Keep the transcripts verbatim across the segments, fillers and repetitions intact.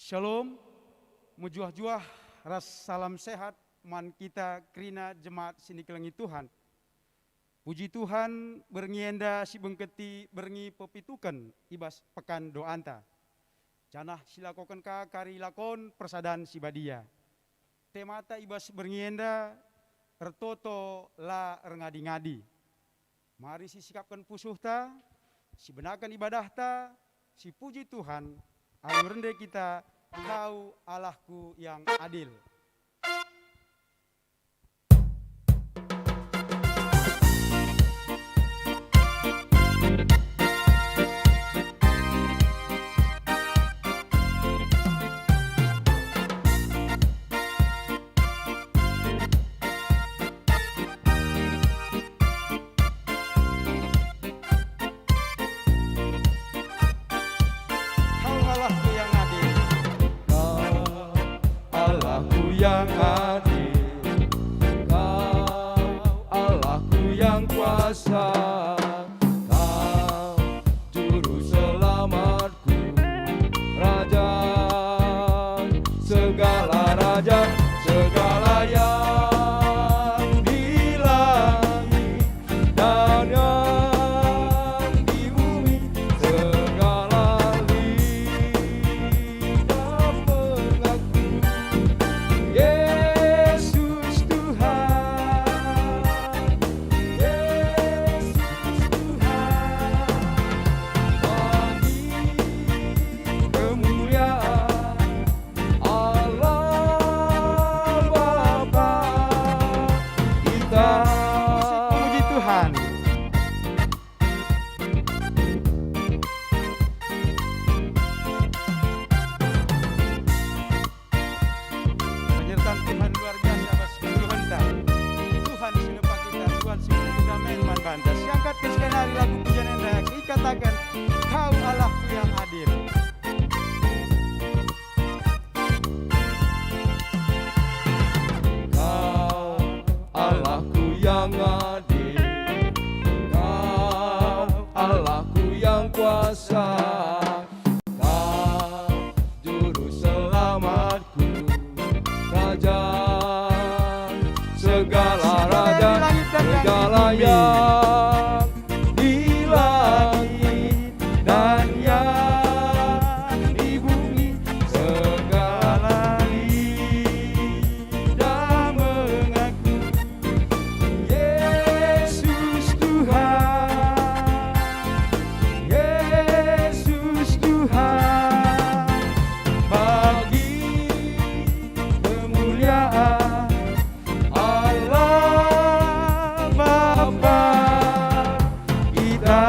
Shalom, mejuah-juah ras salam sehat man kita kerina jemaat si nikelengi Tuhan. Puji Tuhan, berngi enda si bengketi berngi pepituken i bas pekan doanta. Janah silakoken ka kari lakon persadan si badia. Temata i bas berngi enda ertoto la erngadi-ngadi. Mari sisikapken pusuhta, sibenaken ibadahta, sipuji Tuhan, alu rende kita, Kau Allahku yang adil. Kau Allahku yang adil. Kau Allahku yang adil. Kau Allahku yang kuasa. Kau juru selamat. Raja segala raja, segala yang di langit dan yang di bumi, segala lidah mengaku Yesus Tuhan, Yesus Tuhan. Bagi kemuliaan Allah Bapa kita. Musik memuji Tuhan. Penyertaan Tuhan luar biasa atas kegeluhenta. Tuhan si nempa kita, Tuhan si memberi damai man banta. Siangkatken sekali nari lagu pujian enda, ikataken, Kau Allahku yang adil. Kau Allahku yang adil, Kau Allahku yang kuasa, Kau juru selamatku, Raja segala raja, segala yang di langit dan yang di bumi, segala lidah mengaku Yesus Tuhan, Yesus Tuhan. Bagi kemuliaan Allah Bapa kita.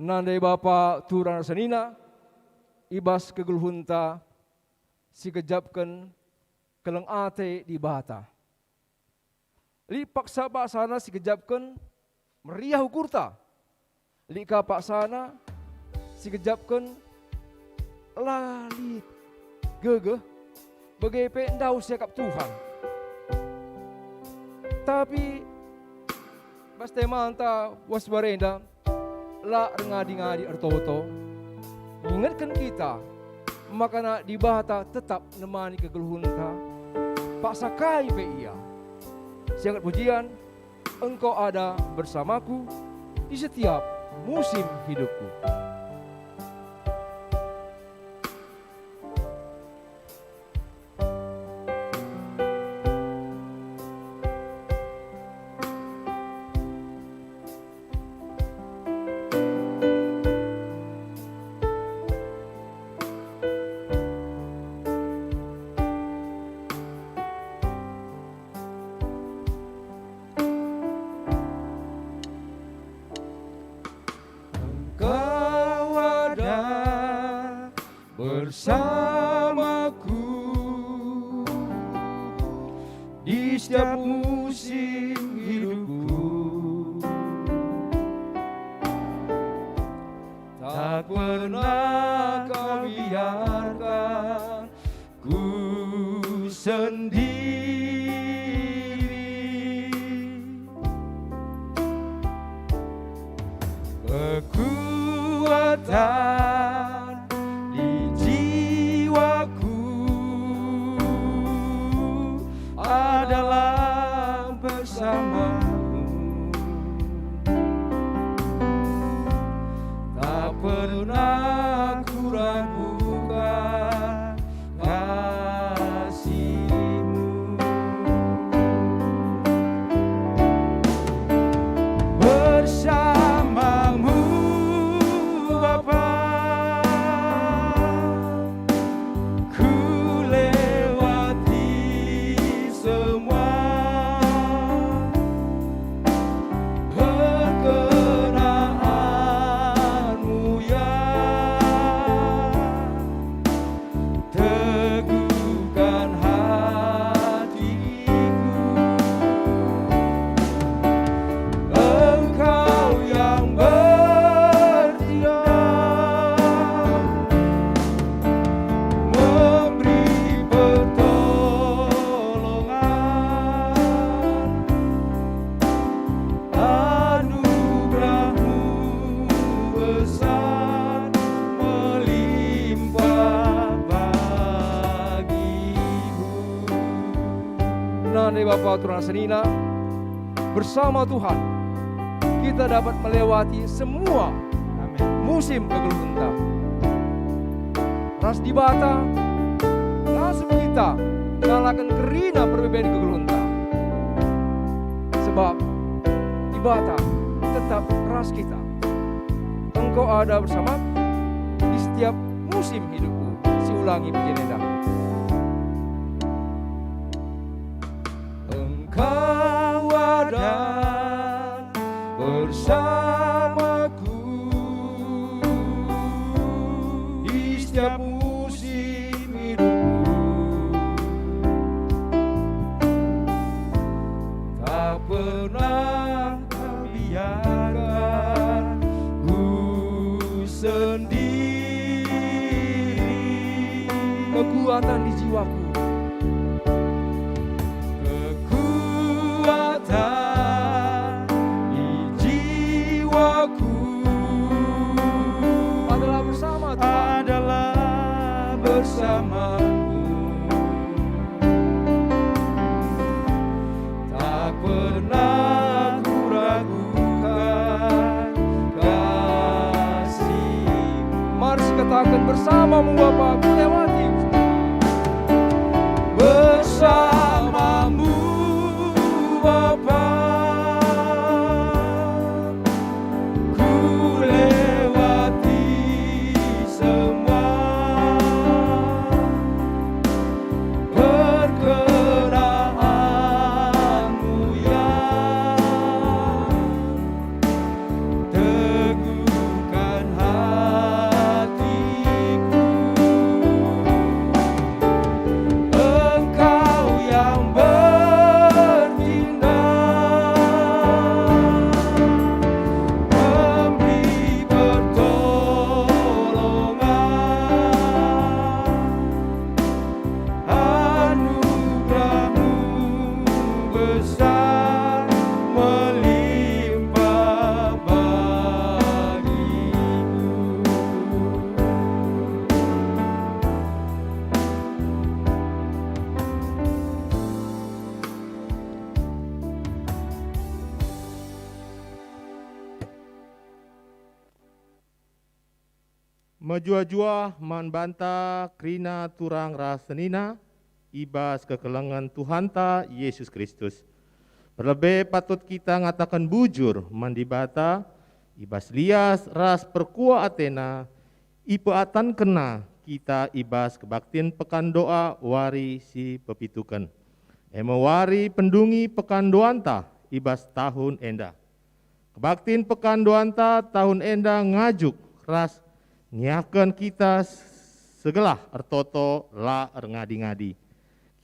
Nandai bapa turang senina, i bas kegeluhenta si gejapken keleng ate Dibata. Lit paksa-paksana si gejapken meriah ukurta. Lit ka paksana si gejapken la lit gegeh, bage pe ndauh siakap Tuhan. Tapi bas temanta was barenda, la erngadi-ngadi ertoto, ngingetken kita maka Dibata tetap nemani kegeluhenta, paksa kai pe ia. Siangkat pujian, Engkau ada bersamaku di setiap musim hidupku. Engkau ada bersamaku di setiap musim hidupku. Tak pernah Kau biarkan ku sendiri. Kekuatan Tan di jiwaku adalah bersamamu. Tak pernah kuragukan kasih-Mu. Bersamamu, Bapa, ku lewati semua perkenaanmu, ya. Teguhkan hatiku, Engkau yang bertindak, memberi pertolongan. Anugerah-Mu besar melimpah bagiku. Nande Bapa turang senina, bersama Tuhan kita dapat melewati semua Amin. Musim kegeluhenta. Ras Dibata ngasup kita ngalaken kerina perbeben kegeluhenta. Sebab Dibata tetap ras kita. Engkau ada bersamaku di setiap musim hidupku. Siulangi pujian enda. Engkau ada bersamaku di setiap musim hidupku. Tak pernah kau biarkan ku sendiri. Kekuatan di jiwaku. Kekuatan di jiwaku adalah bersama Tuhan. Adalah bersamamu. Tak pernah kuragukan kasih-Mu. Mari sikataken bersamamu, Bapa, ku lewati. Bersamamu, Bapa, ku lewati semua perkenaanmu, ya. Teguhkan hatiku, Engkau yang bertindak, memberi pertolongan. Anugerah-Mu besar melimpah bagiku. Mejuah-juah man banta kerina turang ras senina i bas kekelengen Tuhanta Jesus Kristus. Perlebe patut kita ngataken bujur man Dibata, i bas lias ras perkuah ateNa, ipeatankenNa kita i bas kebaktin pekan doa wari si pepituken, e me wari pendungi pekan doanta i bas tahun enda. Kebaktin pekan doanta tahun enda ngajuk ras ngiahken kita segelah ertoto la erngadi-ngadi.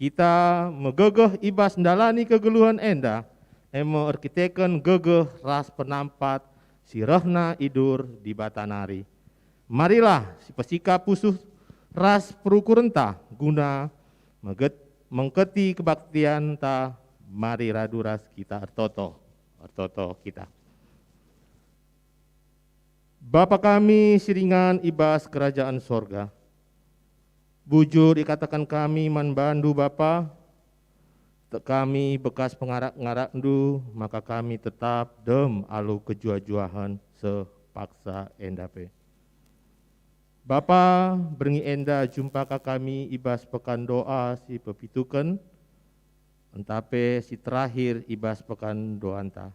Kita megegeh i bas ndalani kegeluhen enda, e me erkiteken gegeh ras penampat si rehna idur Dibata nari. Marilah sipesikap pusuh ras perukurenta guna meget-, mengketi kebaktianta. Mari radu ras kita ertoto. Ertoto kita. Bapa kami si ringan i bas Kerajaan Sorga, bujur ikataken kami man bandu, Bapa, tek kami bekas pengarak-ngarakndu, maka kami tetap dem alu kejuah-juahen seh paksa enda pe. Bapa, berngi enda jumpaka kami i bas pekan doa si pepituken, ntah pe si terakhir i bas pekan doanta.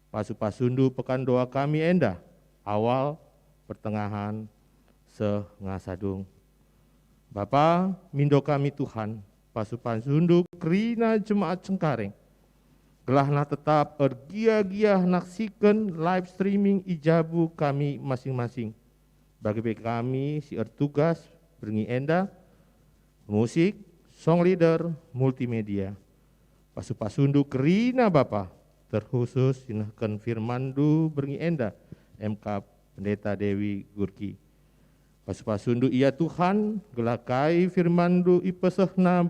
Pasu-pasundu pekan doa kami enda, awal, pertengahan, seh ngasa dung. Bapa, mindo kami Tuhan, pasu-pasundu kerina jemaat Cengkareng, gelahna tetap ergiah-giah naksiken live streaming i jabu kami masing-masing. Bage pe kami si ertugas berngi enda, musik, song leader, multimedia. Pasu-pasundu kerina Bapa, terkhusus si nehken firmanNdu berngi enda, M K Pendeta Dewi Gurki. Pasu-pasundu ia Tuhan, gelah kai firmanNdu ipesehna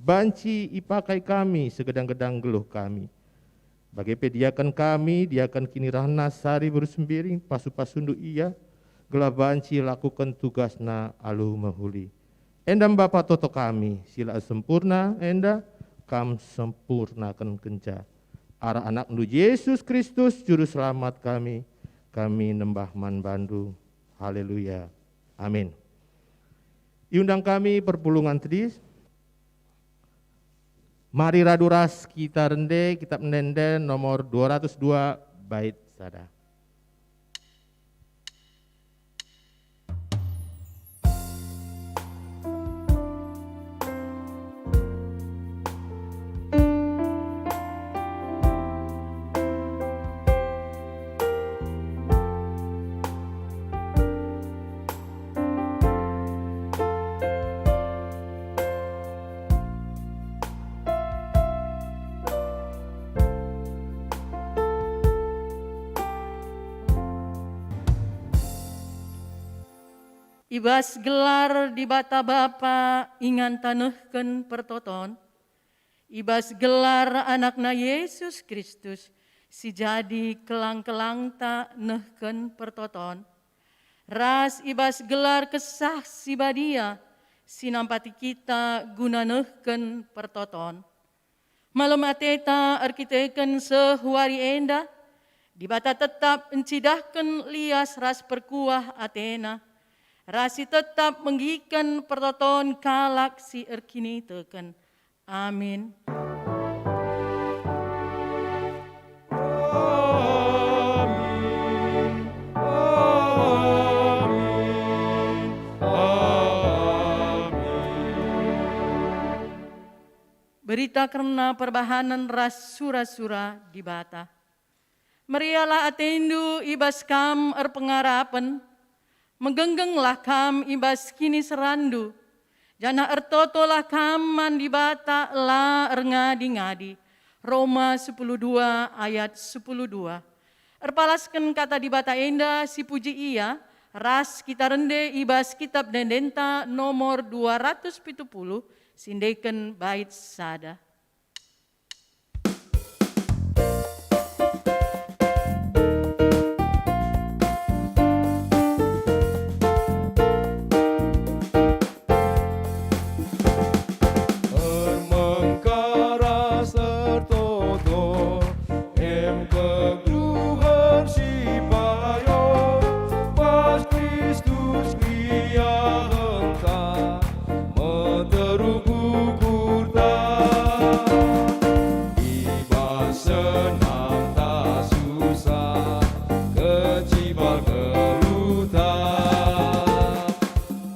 banci ipakai kami segedang-gedang geluh kami. Bage pe diaken kami, diaken Kinirahna Sari Beru Sembiring, pasu-pasundu ia, gelah banci lakuken tugasna alu mehuli. Enda me Bapa toto kami, si la sempurna enda, Kam sempurnaken kenca. Arah AnakNdu Jesus Kristus, Juru Selamat kami, kami nembah man bandu. Haleluya. Amin. Iundang kami perpulungen tedis. Mari radu ras kita rende Kitab Ende-enden nomor dua ratus dua bait sada. I bas gelar Dibata Bapa ingan tanehken pertoton, i bas gelar AnakNa Jesus Kristus, si jadi kelang-kelangta nehken pertoton, ras i bas gelar Kesah Si Badia, si nampati kita guna nehken pertoton. Malem ateta erkiteken seh wari enda, Dibata tetap ncidahken lias ras perkuah ateNa, ras si tetap menggiken pertoton kalak si erkiniteken. Amin. Amin, amin, amin. Berita kerna perbahanen ras sura-sura Dibata. Meriahlah atendu i bas kam erpengarapen, megegenglah kam i bas kiniseranndu, janah ertotolah kam man Dibata la erngadi-ngadi. Roma sepuluh dua ayat sepuluh dua. Erpalasken kata Dibata enda sipuji Ia, ras kita rende i bas Kitab Ende-endenta nomor dua ratus pitu puluh, si endeken bait sada. Ermengkaras ertoto, em kegeluhen si payo, pas Kristus biahenta, meteruk ukurta. I bas senamta susah, kecibal geluhta.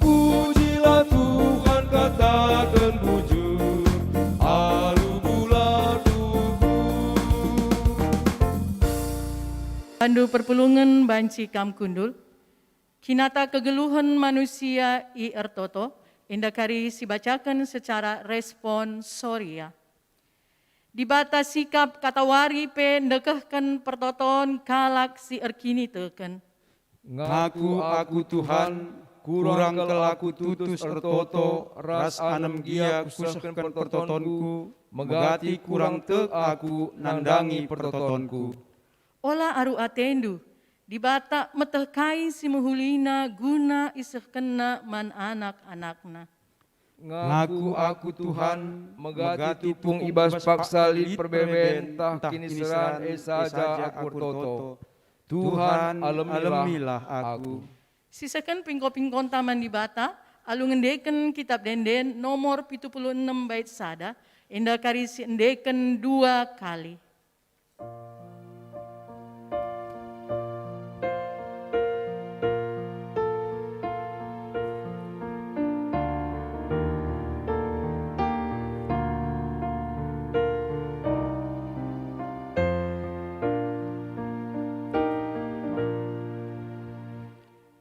Pujilah Tuhan, kataken bujur, alu bulat ukur. Bandu perpulungen banci kam kundul. Kinata kegeluhen manusia i ertoto, enda kari sibacaken secara responsoria. Dibata sikap katawari pe ndekehken pertoton kalak si erkiniteken. Ngaku aku Tuhan, kurang kal aku tutus ertoto ras anem gia kusehken pertotonku, megati kurang tek aku nandangi pertotonku. Ola aru atendu, Dibata meteh kai si mehulina guna isehkenNa man anak-anakNa. Ngaku aku, Tuhan, megati tupung i bas paksa lit perbeben ntah kiniseran e saja aku ertoto. Tuhan, alemilah aku. Sisehken pingko-pingkonta man Dibata, alu ngendeken Kitap Ende-enden nomor pitu puluh enem bait sada, enda kari siendeken dua kali.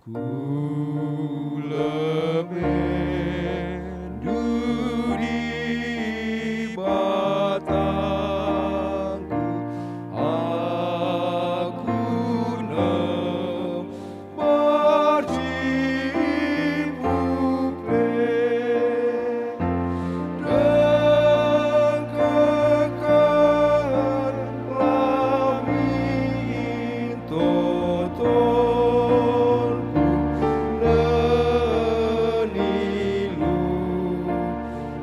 Ku lebe Ndu Dibatangku, aku nem berjimpuh pe. Dengkehken la min totonku, neni lu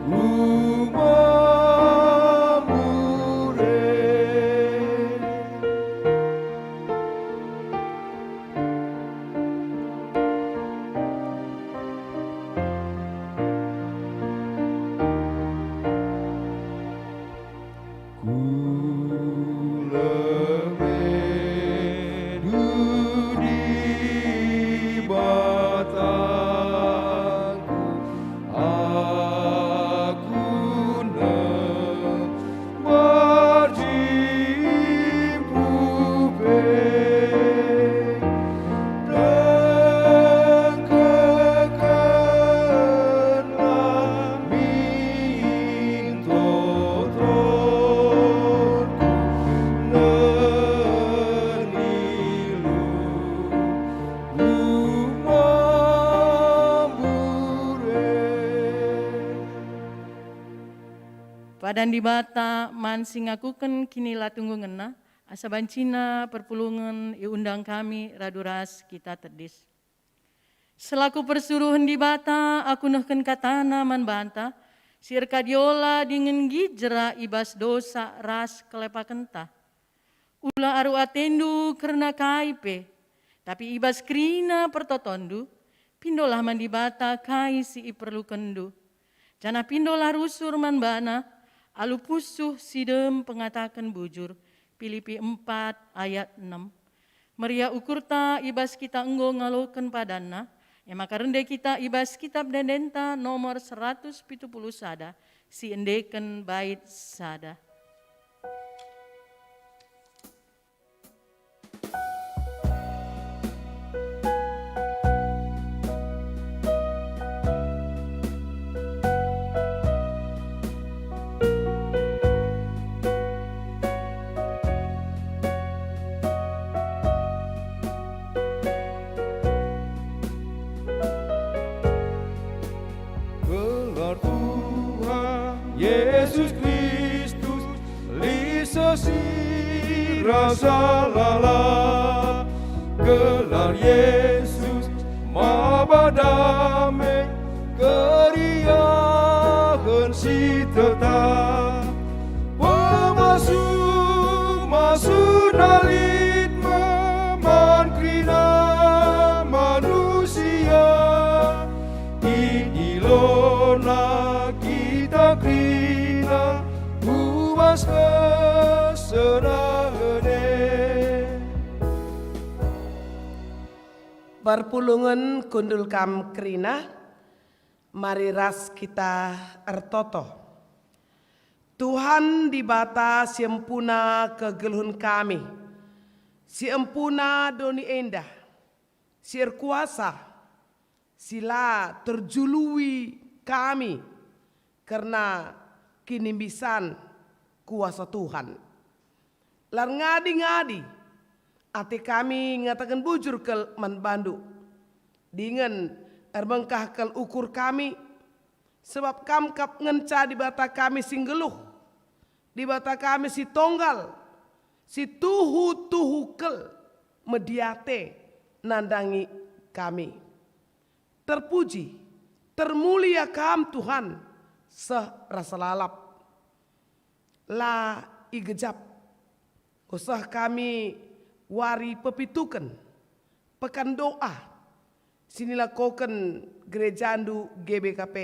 rumah mbure. Ku lebe Ndu Dibatangku, aku nem berjimpuh pe. Dengkehken la min totonku, neni lu rumah mbure. Padan Dibata man si ngakuken kinilatunggungenNa, asa bancina perpulungen iundang kami radu ras kita tedis. Selaku persuruhen Dibata, aku nehken kataNa man banta, si erkadiola dingen nggijera i bas dosa ras kelepakenta. Ula aru atendu kerna kai pe, tapi i bas kerina pertotonndu, pindolah man Dibata kai si iperlukenndu. Janah pindolah rusur man baNa, alu pusuh si dem pengataken bujur, Pilipi empat ayat enam. Meriah ukurta i bas kita enggo ngaloken padanNa, e maka rende kita i bas Kitap Ende-endenta nomor seratus pitu puluh sada, si endeken bait sada. Gelar Tuhan Yesus Kristus, lise si rasa lalap. Gelar Yesus maba dame, keriahen si tetap. Pemasu-masuna lit me man kerina manusia. Idilona kita kerina ku bas kesenangen e. Perpulungen kundul kam kerina, mari ras kita ertoto. Tuhan Dibata si empuna kegeluhen kami, si empuna doni enda, si erkuasa, si la terjului kami kerna kinimbisan kuasa Tuhan. La erngadi-ngadi ate kami ngataken bujur kal man bandu, dingen erbengkah kal ukur kami, sabap kam kap ngenca Dibata kami si nggeluh, Dibata kami si tonggal, si tuhu-tuhu kal. mediate nandangi kami. Terpuji, termulia Kam, Tuhan, seh rasa lalap. La igejap. Enggo seh kami wari pepituken, pekan doa, si nilakoken gerejandu G B K P.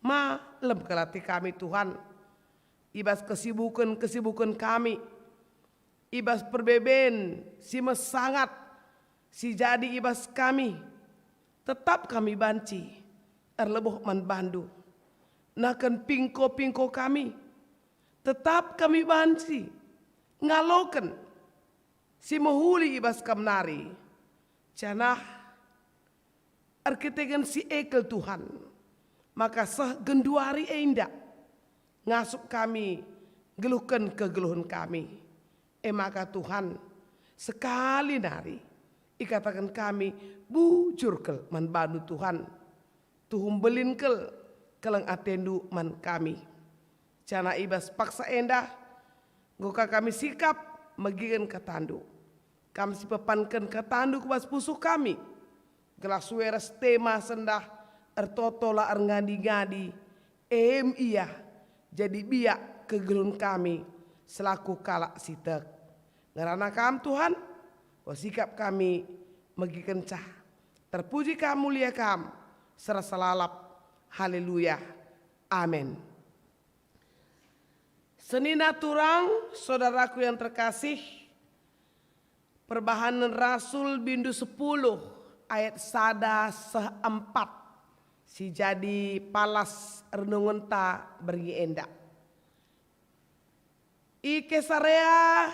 Malem kal ate kami, Tuhan, i bas kesibuken-kesibuken kami, i bas perbeben si mesangat si jadi i bas kami. Tetap kami banci erleboh man bandu. Naken pingko-pingko kami, tetap kami banci ngaloken si mehuli i bas Kam nari, janah erkiteken si e kal, Tuhan, maka seh genduari enda ngasup kami nggeluhken kegeluhen kami. E maka, Tuhan, sekali nari ikataken kami bujur kal man bandu, Tuhan. Tuhu mbelin kal keleng atendu man kami. Janah i bas paksa enda, enggo ka kami sikap megiken katandu. Kam si pepanken katandu ku bas pusuh kami, gelah sue ras tema sendah ertoto la erngadi-ngadi, em ia jadi biak kegeluhen kami selaku kalak si tek. Ngerana Kam, Tuhan, o sikap kami megikenca. Terpuji Kam, mulia Kam, serasa lalap. Haleluya. Amin. Senina turang, saudaraku yang terkasih, Perbahanen Rasul bindu sepuluh ayat sada seh empat si jadi palas renungenta berngi enda. I Kesarea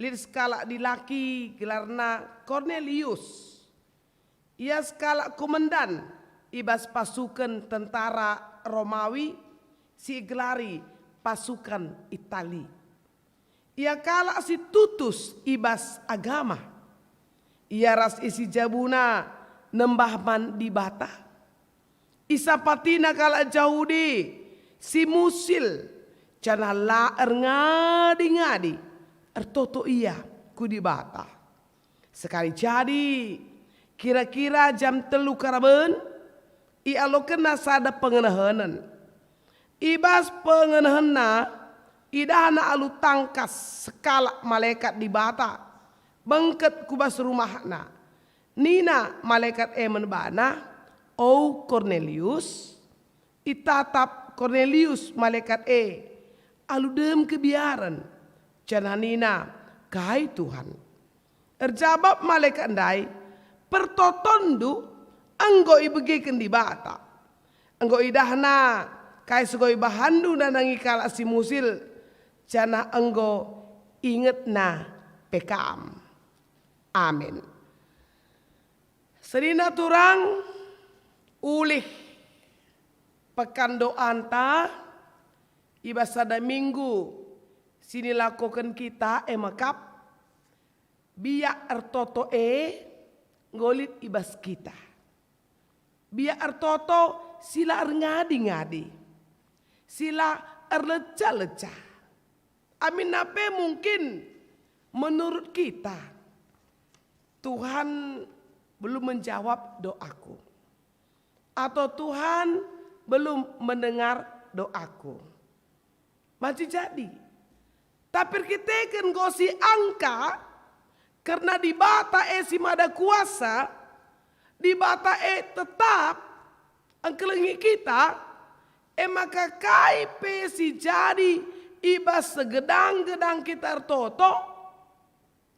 lit sekalak dilaki gelarna Kornelius. Ia sekalak komandan i bas pasuken tentara Romawi si igelari pasukan Itali. Ia kalak si tutus i bas agama. Ia ras isi jabuna nembah man Dibata. Isapatina kalak Jahudi si musil, janah la erngadi-ngadi ertoto ia ku Dibata. Sekali jadi, kira-kira jam telu karaben, ialokenna sada pengenehenen. I bas pengenehenna, idahna alu tangkas sekalak malekat Dibata bengket ku bas rumahna. Nina malekat e man bana, "O Kornelius." Itatap Kornelius malekat e alu dem kebiaren, janah nina, "Kai, Tuhan?" Erjabap malekat ndai, "Pertotonndu enggo ibegiken Dibata. Enggo idahna kai si enggo ibahanndu nandangi kalak si musil, janah enggo ingetna pe kam." Amin. Senina turang, ulih pekan doanta i bas sada minggu si nilakoken kita e mekap, biak ertoto e enggo lit i bas kita. Biak ertoto si la erngadi-ngadi, si la erleca-leca. Aminna pe mungkin menurut kita, Tuhan belum menjawab doaku, atau Tuhan belum mendengar doaku. Banci jadi. Tapi erkiteken enggo siangka, kerna Dibata e si Mada Kuasa, Dibata e tetap engkelengi kita, e maka kai pe si jadi i bas segedang-gedang kita ertoto,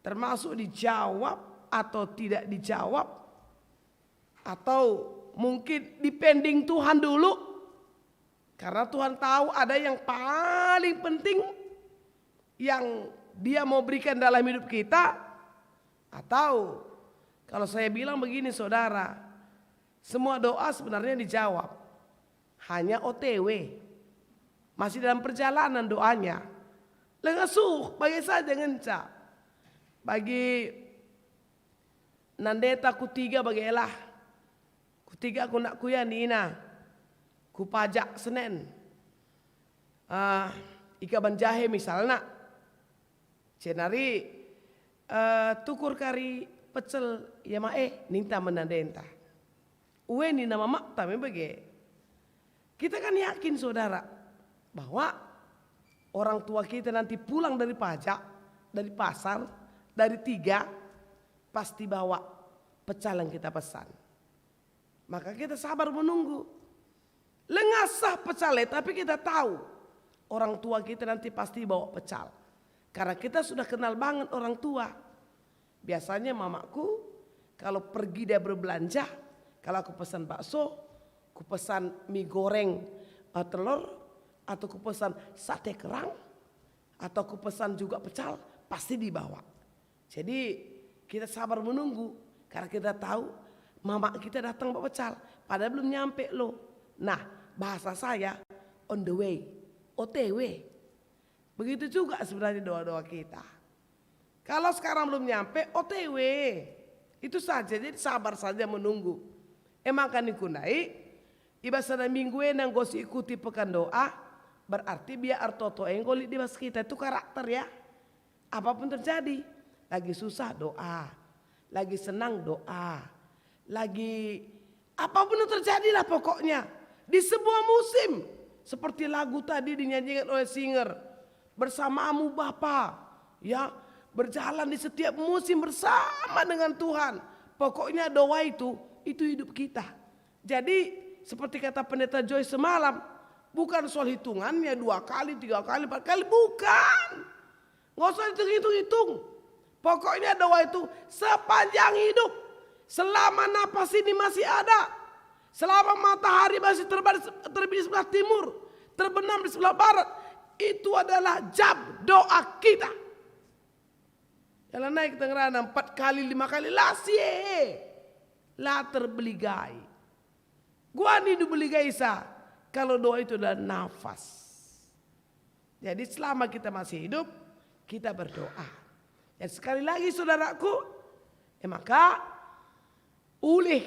termasuk dijawab atau tidak dijawab, atau mungkin dipending Tuhan dulu, karena Tuhan tahu ada yang paling penting yang Dia mau berikan dalam hidup kita. Atau kalau saya bilang begini, saudara, semua doa sebenarnya dijawab, hanya O T W, masih dalam perjalanan doanya. Lengasuh bage saja ngenca. Bagi nandeta Kutiga bagelah. Kutiga aku nak kuya nina, ku pajak Senen. Ah, ikaban jahe misalna. Jenari, eh, tukur kari pecel, ia ma, eh, ninta menandenta. Ue nina mamakta me bage. Kita kan yakin, saudara, bahwa orang tua kita nanti pulang dari pajak, dari pasar, dari tiga, pasti bawa pecel yang kita pesan. Maka kita sabar menunggu. Lengasah pecel e, tapi kita tahu orang tua kita nanti pasti bawa pecel. Karena kita sudah kenal banget orang tua. Biasanya mamaku kalau pergi dia berbelanja, kalau aku pesan bakso, kupesan mie goreng, eh, telur, atau kupesan sate kerang, atau kupesan juga pecel, pasti dibawa. Jadi kita sabar menunggu, karena kita tahu mama kita datang bawa pecel, padahal belum nyampe lo. Nah, bahasa saya, on the way, O T W. Begitu juga sebenarnya doa-doa kita. Kalau sekarang belum nyampe, O T W. Itu saja, jadi sabar saja menunggu. Emang kan niku ndai, i bas sada minggu enda enggo siikuti pekan doa, berarti biak ertoto enggo lit i bas kita, itu karakter ya. Apapun terjadi, lagi susah doa, lagi senang doa, lagi apapun yang terjadilah pokoknya, di semua musim, seperti lagu tadi dinyanyikan oleh singer, "Bersamamu Bapa," ya, berjalan di setiap musim bersama dengan Tuhan. Pokoknya doa itu, itu hidup kita. Jadi seperti kata Pendeta Joy semalam, bukan soal hitungannya dua kali, tiga kali, empat kali, bukan. Nggak usah dihitung-hitung. Pokoknya doa itu sepanjang hidup, selama napas ini masih ada, selama matahari masih terbit, terbit di sebelah timur, terbenam di sebelah barat, itu adalah jam doa kita. Jalan naik kita ngerana empat kali, lima kali, la sie, la terbeligai. Guani dibeligai sa, kalau doa itu adalah nafas. Jadi selama kita masih hidup, kita berdoa. Dan sekali lagi, saudaraku, eh, maka ulih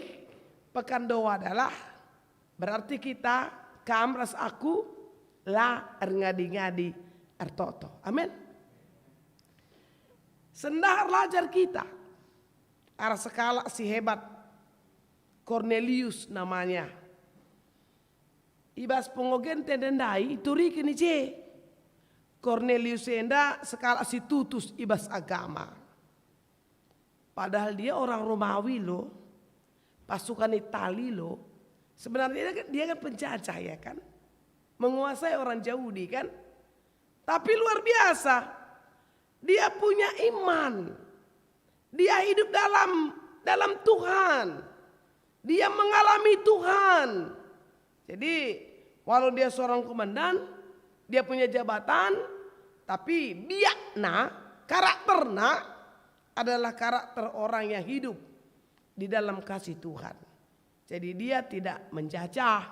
pekan doa adalah berarti kita, kam ras aku, la erngadi-ngadi ertoto. Amin. Sendah erlajar kita arah sekalak si hebat, Kornelius namanya. I bas pengogenta ndai ituriken i je. Kornelius enda sekalak si tutus i bas agama. Padahal dia orang Romawi loh, pasukan Itali loh. Sebenarnya dia kan, dia kan penjajah ya kan, menguasai orang Jahudi kan. Tapi luar biasa, dia punya iman. Dia hidup dalam, dalam Tuhan. Dia mengalami Tuhan. Jadi, walau dia seorang komandan, dia punya jabatan, tapi biakna, karakterna adalah karakter orang yang hidup di dalam kasih Tuhan. Jadi dia tidak menjajah,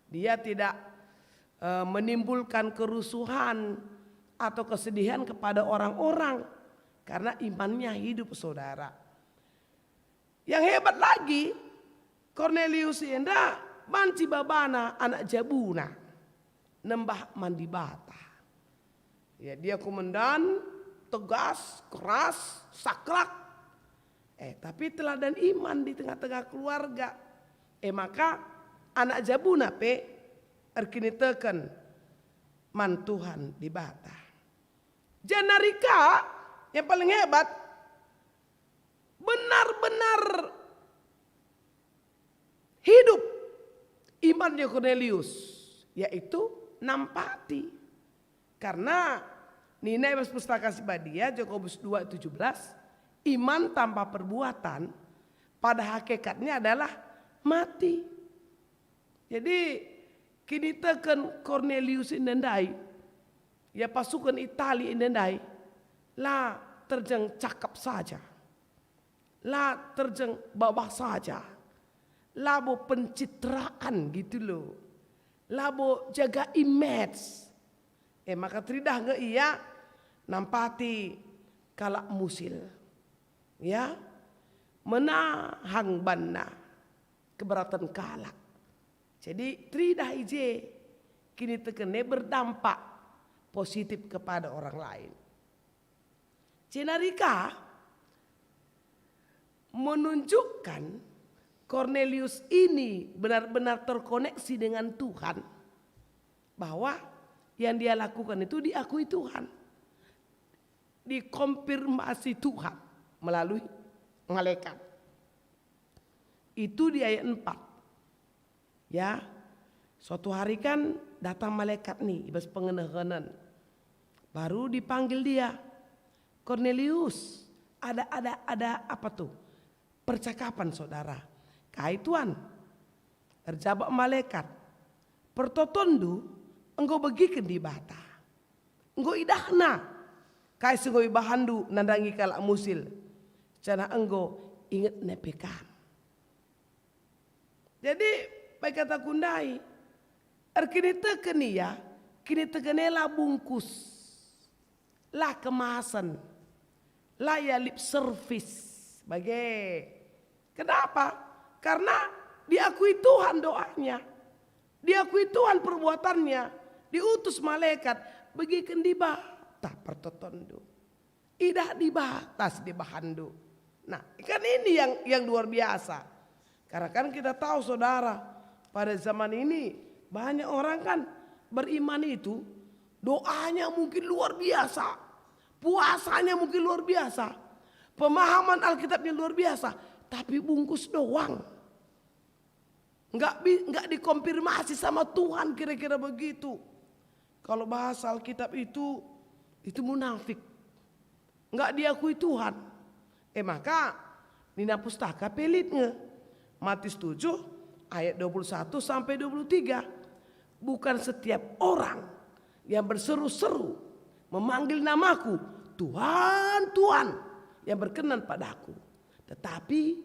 dia tidak, eh, menimbulkan kerusuhan atau kesedihan kepada orang-orang karena imannya hidup, saudara. Yang hebat lagi, Kornelius enda banci babana anak jabuna nembah man Dibata. Ya, dia komandan, tegas, keras, saklak. Eh, tapi teladan iman di tengah-tengah keluarga. Eh, maka anak jabuna pe erkiniteken man Tuhan Dibata. Janari ka yang paling hebat, benar-benar hidup imannya Kornelius, yaitu nampati. Karena nina i bas Pustaka Si Badia, Jakobus dua tujuh belas, iman tanpa perbuatan pada hakikatnya adalah mati. Jadi, kiniteken Kornelius enda ndai, ya, pasukan Itali enda ndai, la terjeng cakap saja, la terjeng babah saja, labo pencitraan gitu loh, labo jaga image. Eh, maka teridah nge ia nampati kalak musil, ya, menahang banna keberaten kalak. Jadi teridah i je kiniteken e berdampak positif kepada orang lain. Jenari ka menunjukkan Kornelius ini benar-benar terkoneksi dengan Tuhan, bahwa yang dia lakukan itu diakui Tuhan, dikonfirmasi Tuhan melalui malaikat. Itu di ayat empat. Ya, suatu hari kan datang malaikat nih, i bas pengenehenen. Baru dipanggil dia, "Kornelius, ada, ada, ada apa tuh?" Percakapan saudara. "Kai, Tuan?" Erjabap malaikat, "Pertotonndu enggo begiken Dibata. Enggo idahNa kai si enggo ibahanndu nandangi kalak musil, janah enggo ingetNa pe kam." Jadi, bage kataku ndai, erkiniteken ia, kiniteken e la bungkus, la kemasen, la ia lip service, bage. Kenapa? Karena diakui Tuhan doanya, diakui Tuhan perbuatannya, diutus malaikat, "Begiken Dibata pertotonndu. Idah Dibata si ibahanndu." Nah, kan ini yang, yang luar biasa. Karena kan kita tahu, saudara, pada zaman ini banyak orang kan beriman itu, doanya mungkin luar biasa, puasanya mungkin luar biasa, pemahaman Alkitabnya luar biasa, tapi bungkus doang. Nggak bi-, nggak dikonfirmasi sama Tuhan, kira-kira begitu. Kalau bahasa Alkitab itu, itu munafik. Nggak diakui Tuhan. E maka, nina pustaka pe lit nge. Matius tujuh ayat dua puluh satu sampai dua puluh tiga. "Bukan setiap orang yang berseru-seru memanggil namaku, 'Tuhan, Tuhan,' yang berkenan padaku, tetapi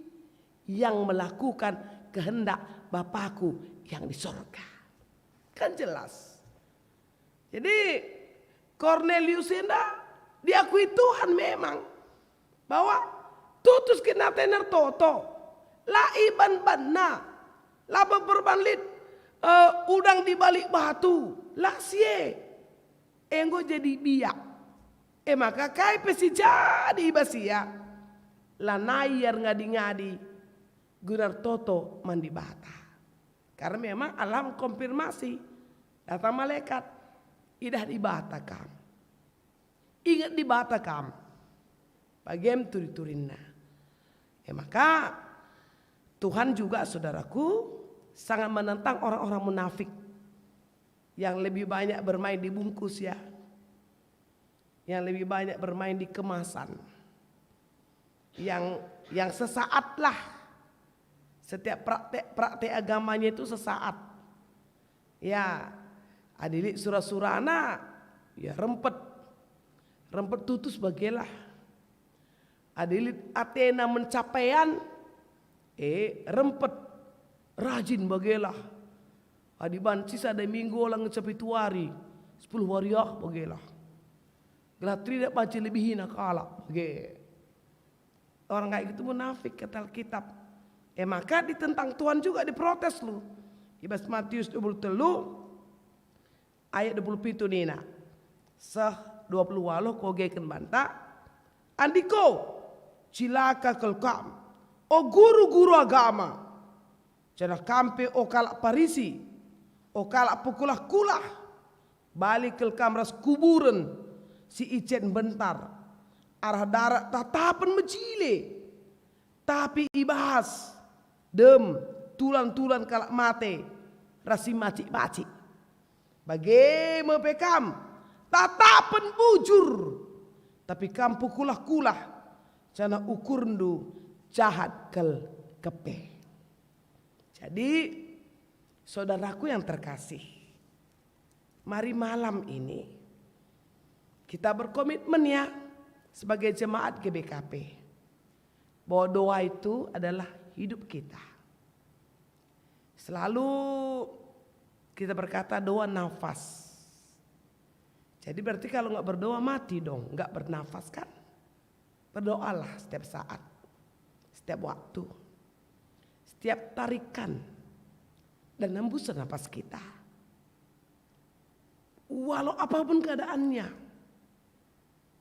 yang melakukan kehendak Bapaku yang di sorga." Kan jelas. Jadi, Kornelius enda diakui Tuhan memang bahwa tutus kin atena ertoto, la iban-banna, la beperban lit, eh, udang di balik batu, la si e. Enggo jadi biak. E maka kai pe si jadi i bas ia, lanai ia erngadi-ngadi guna ertoto man Dibata. Karena memang alam konfirmasi, datang malaikat, "Idah Dibata kam. Inget Dibata kam." Bagem turi-turinna. E maka, Tuhan juga, saudaraku, sangat menentang orang-orang munafik yang lebih banyak bermain di bungkus, ya, yang lebih banyak bermain di kemasan, yang, yang sesaat lah. Setiap praktek-praktek agamanya itu sesaat. Ya, adi lit sura-surana, ya rempet. Rempet tutus bagelah. Adi lit atena mencapaian, eh, rempet, rajin bagelah. Adi banci sada minggu ola ngenca pitu wari, sepuluh wari ah bagelah. Gelah teridah banci lebihina kalak bage. Orang kayak gitu munafik, kata Alkitab. E maka ditentang Tuhan juga, diprotes lu. I bas Matius dua puluh telu ayat dua puluh pitu nina, seh dua puluh waluh kuogeken banta, "Andiko, cilaka kal kam, o guru-guru agama, janah kam pe, o kalak Parisi, o kalak pekulah-kulah, bali kal kam ras kuburen si i cen mbentar, arah darat tatapen mejile, tapi i bas dem tulan-tulan kalak mate ras si macik-macik. Bage me pe kam, tatapen bujur, tapi kam pekulah-kulah, janah ukurndu jahat kal kepe." Jadi, saudaraku yang terkasih, mari malam ini kita berkomitmen, ya, sebagai jemaat G B K P, bahwa doa itu adalah hidup kita. Selalu kita berkata, "Doa nafas." Jadi berarti kalau nggak berdoa, mati dong, nggak bernafas kan? Berdoalah setiap saat, setiap waktu, setiap tarikan dan hembusan napas kita. Walau apapun keadaannya,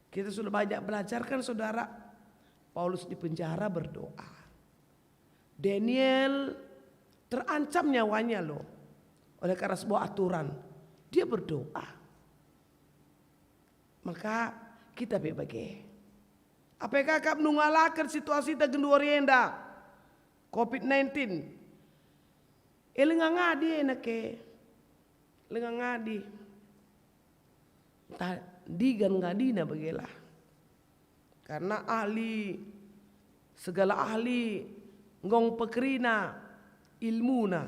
kita sudah banyak belajarkan, saudara. Paulus di penjara berdoa. Daniel terancam nyawanya loh, oleh karena sebuah aturan. Dia berdoa. Maka kita pe bage. Apai ka kap nungalaken situasita genduari enda, covid nineteen? E, lenga ngadi e nake. Lenga ngadi. Ntah ndigan ngadina bagelah. Karena ahli, segala ahli nggong pekerina ilmuna.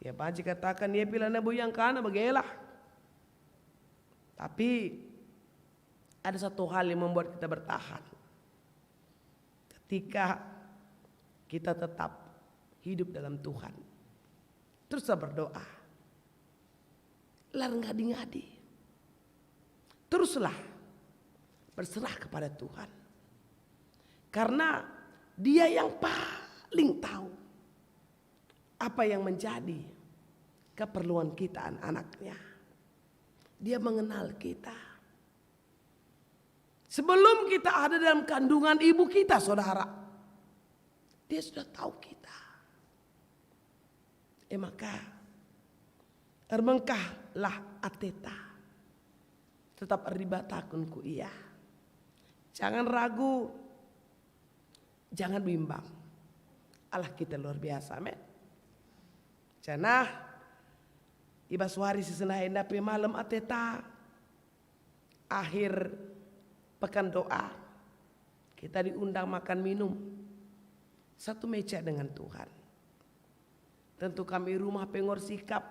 Ya, banci katakan, ya, pila nabo iangkana bagelah. Tapi ada satu hal yang membuat kita bertahan. Ketika kita tetap hidup dalam Tuhan. Teruslah berdoa. Lar ngadi-ngadi. Teruslah berserah kepada Tuhan. Karena Dia yang paling tahu apa yang menjadi keperluan kita, anak-anaknya. Dia mengenal kita. Sebelum kita ada dalam kandungan ibu kita, saudara, Dia sudah tahu kita. E maka, ermengkahlah ateta. Tetap erdibatakun ku Ia. Jangan ragu, jangan bimbang. Allah kita luar biasa, amin. Janah, i bas wari si sendah enda pe malem ateta. Akhir pekan doa, kita diundang makan minum satu meja dengan Tuhan. Tentu kami i rumah pe enggo ersikap,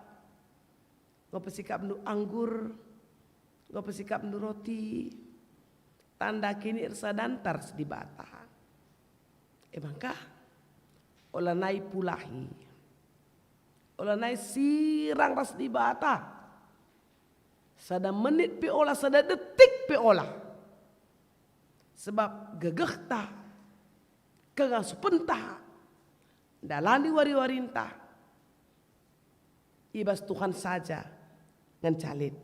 enggo pesikapndu anggur, enggo pesikapndu roti, tanda kini ersadanta ras Dibata. E maka, olanai pulahi, olanai sirang ras Dibata. Sada menit pe ola, sada detik pe ola. Sebab gegehta, kengasupenta, ndalani wari-warinta, i bas Tuhan saja ngenca lit.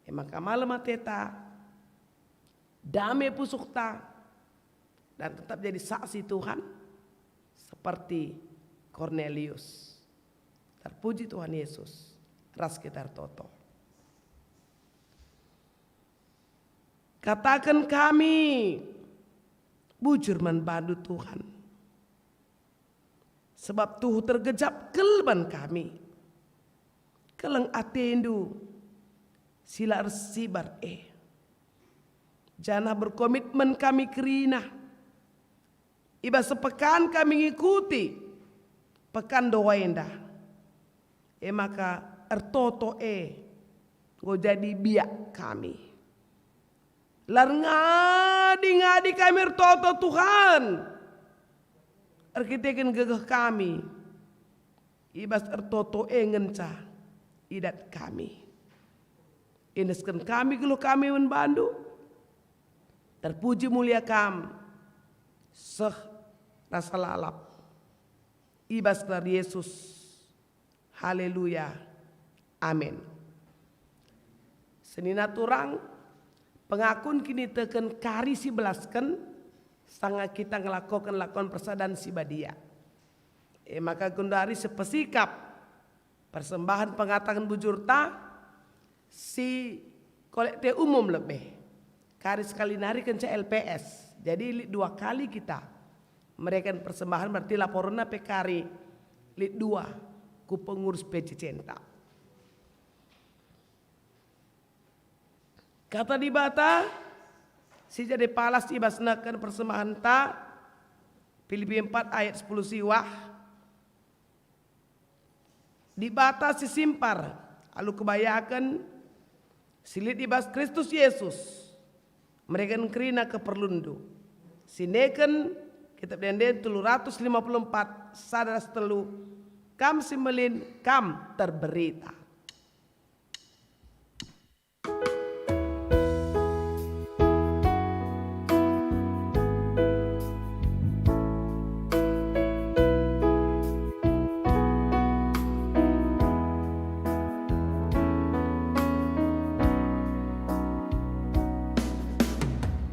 E maka malem ateta, dame pusuhta, dan tetap jadi saksi Tuhan seperti Kornelius. Terpuji Tuhan Yesus, ras kita ertoto. Kataken kami bujur man bandu, Tuhan. Sebab tuhu tergejap kal ban kami. Keleng atendu si la ersibar e. Janah berkomitmen kami kerina. I bas sepekan kami ngikuti pekan doa enda. E maka ertoto e enggo jadi biak kami. Lar ngadi-ngadi kami ertoto, Tuhan, erkiteken gegeh kami. I bas ertoto e ngenca idat kami. Iendesken kami geluh kami man bandu. Terpuji mulia Kam, seh rasa lalap. I bas gelar Yesus. Haleluya. Amin. Senina turang, pengakun kiniteken kari si belasken, sanga kita ngelakoken lakon persadan si badia. E maka genduari sepesikap persembahan pengataken bujurta si kolekte umum lebe. Kari sekali nari kenca L P S. Jadi lit dua kali kita mereken persembahan, berarti laporenna pe kari lit dua ku pengurus P C C-nta. Kata Dibata si jadi palas i bas neken persembahenta, Pilipi empat ayat sepuluh siwah, Dibata si simpar alu kebayaken si lit i bas Kristus Yesus, mereken kerina keperlunndu. Si neken Kitab Ende-enden telu ratus lima puluh empat, sada ras telu, Kam si Melin, Kam terberita.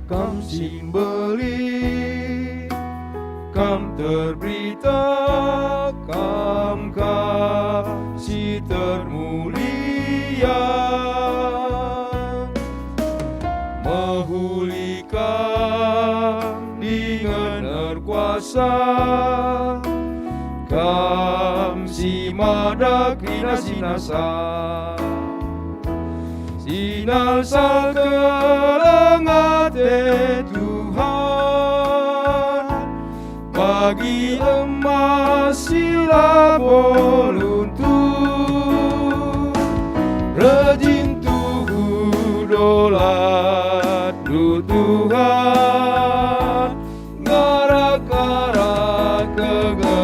Kam si mbelin, Kam terberita. Kam kap si termulia, mehuli Kam dingen erkuasa, Kam si mada kerina si nasa. Sinalsal keleng ate Tuhan, bagi emas si labo luntur, rejin tuhu dolatndu Tuhan, ngarak-ngarak kegeluhen.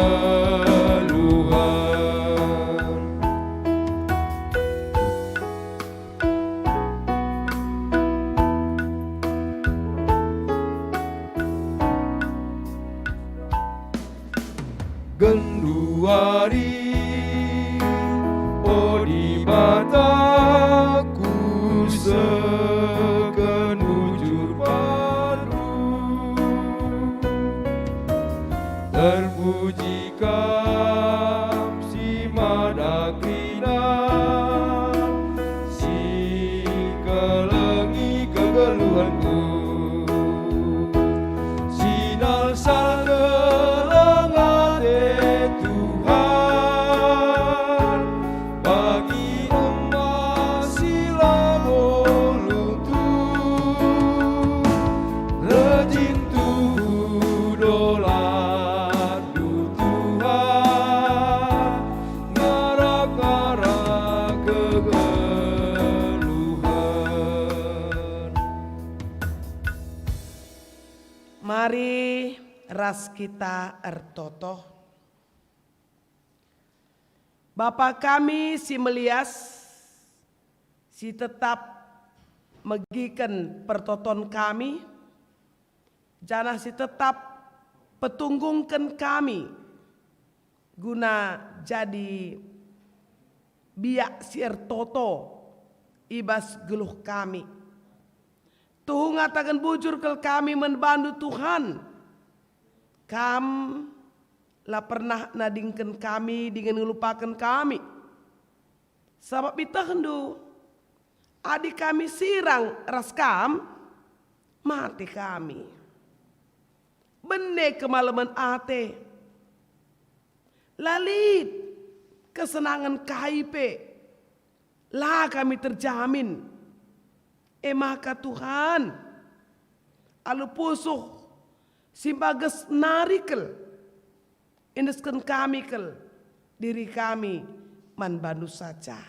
Genduari, o Dibata, kusehken bujur bandu. Terpuji Kam si mada kerina, si kelengi kegeluhenku. Sinalsal keleng ate Tuhan, bagi emas si labo luntur, rejin tuhu dolatndu Tuhan, ngarak-ngarak kegeluhen. Mari ras kita ertoto. Bapa kami si melias, si tetap megiken pertoton kami, janah si tetap petunggungken kami guna jadi biak si ertoto i bas geluh kami. Tuhu ngataken bujur kal kami man bandu, Tuhan. Kam la pernah nadingken kami dingen ngelupaken kami. Sabap itehndu, adi kami sirang ras Kam, mate kami. Bene kemalemen ate. La lit kesenangen kai pe. La kami terjamin. E maka Tuhan, alu pusuh si mbages nari kal, endesken kami kal diri kami man bandu saja.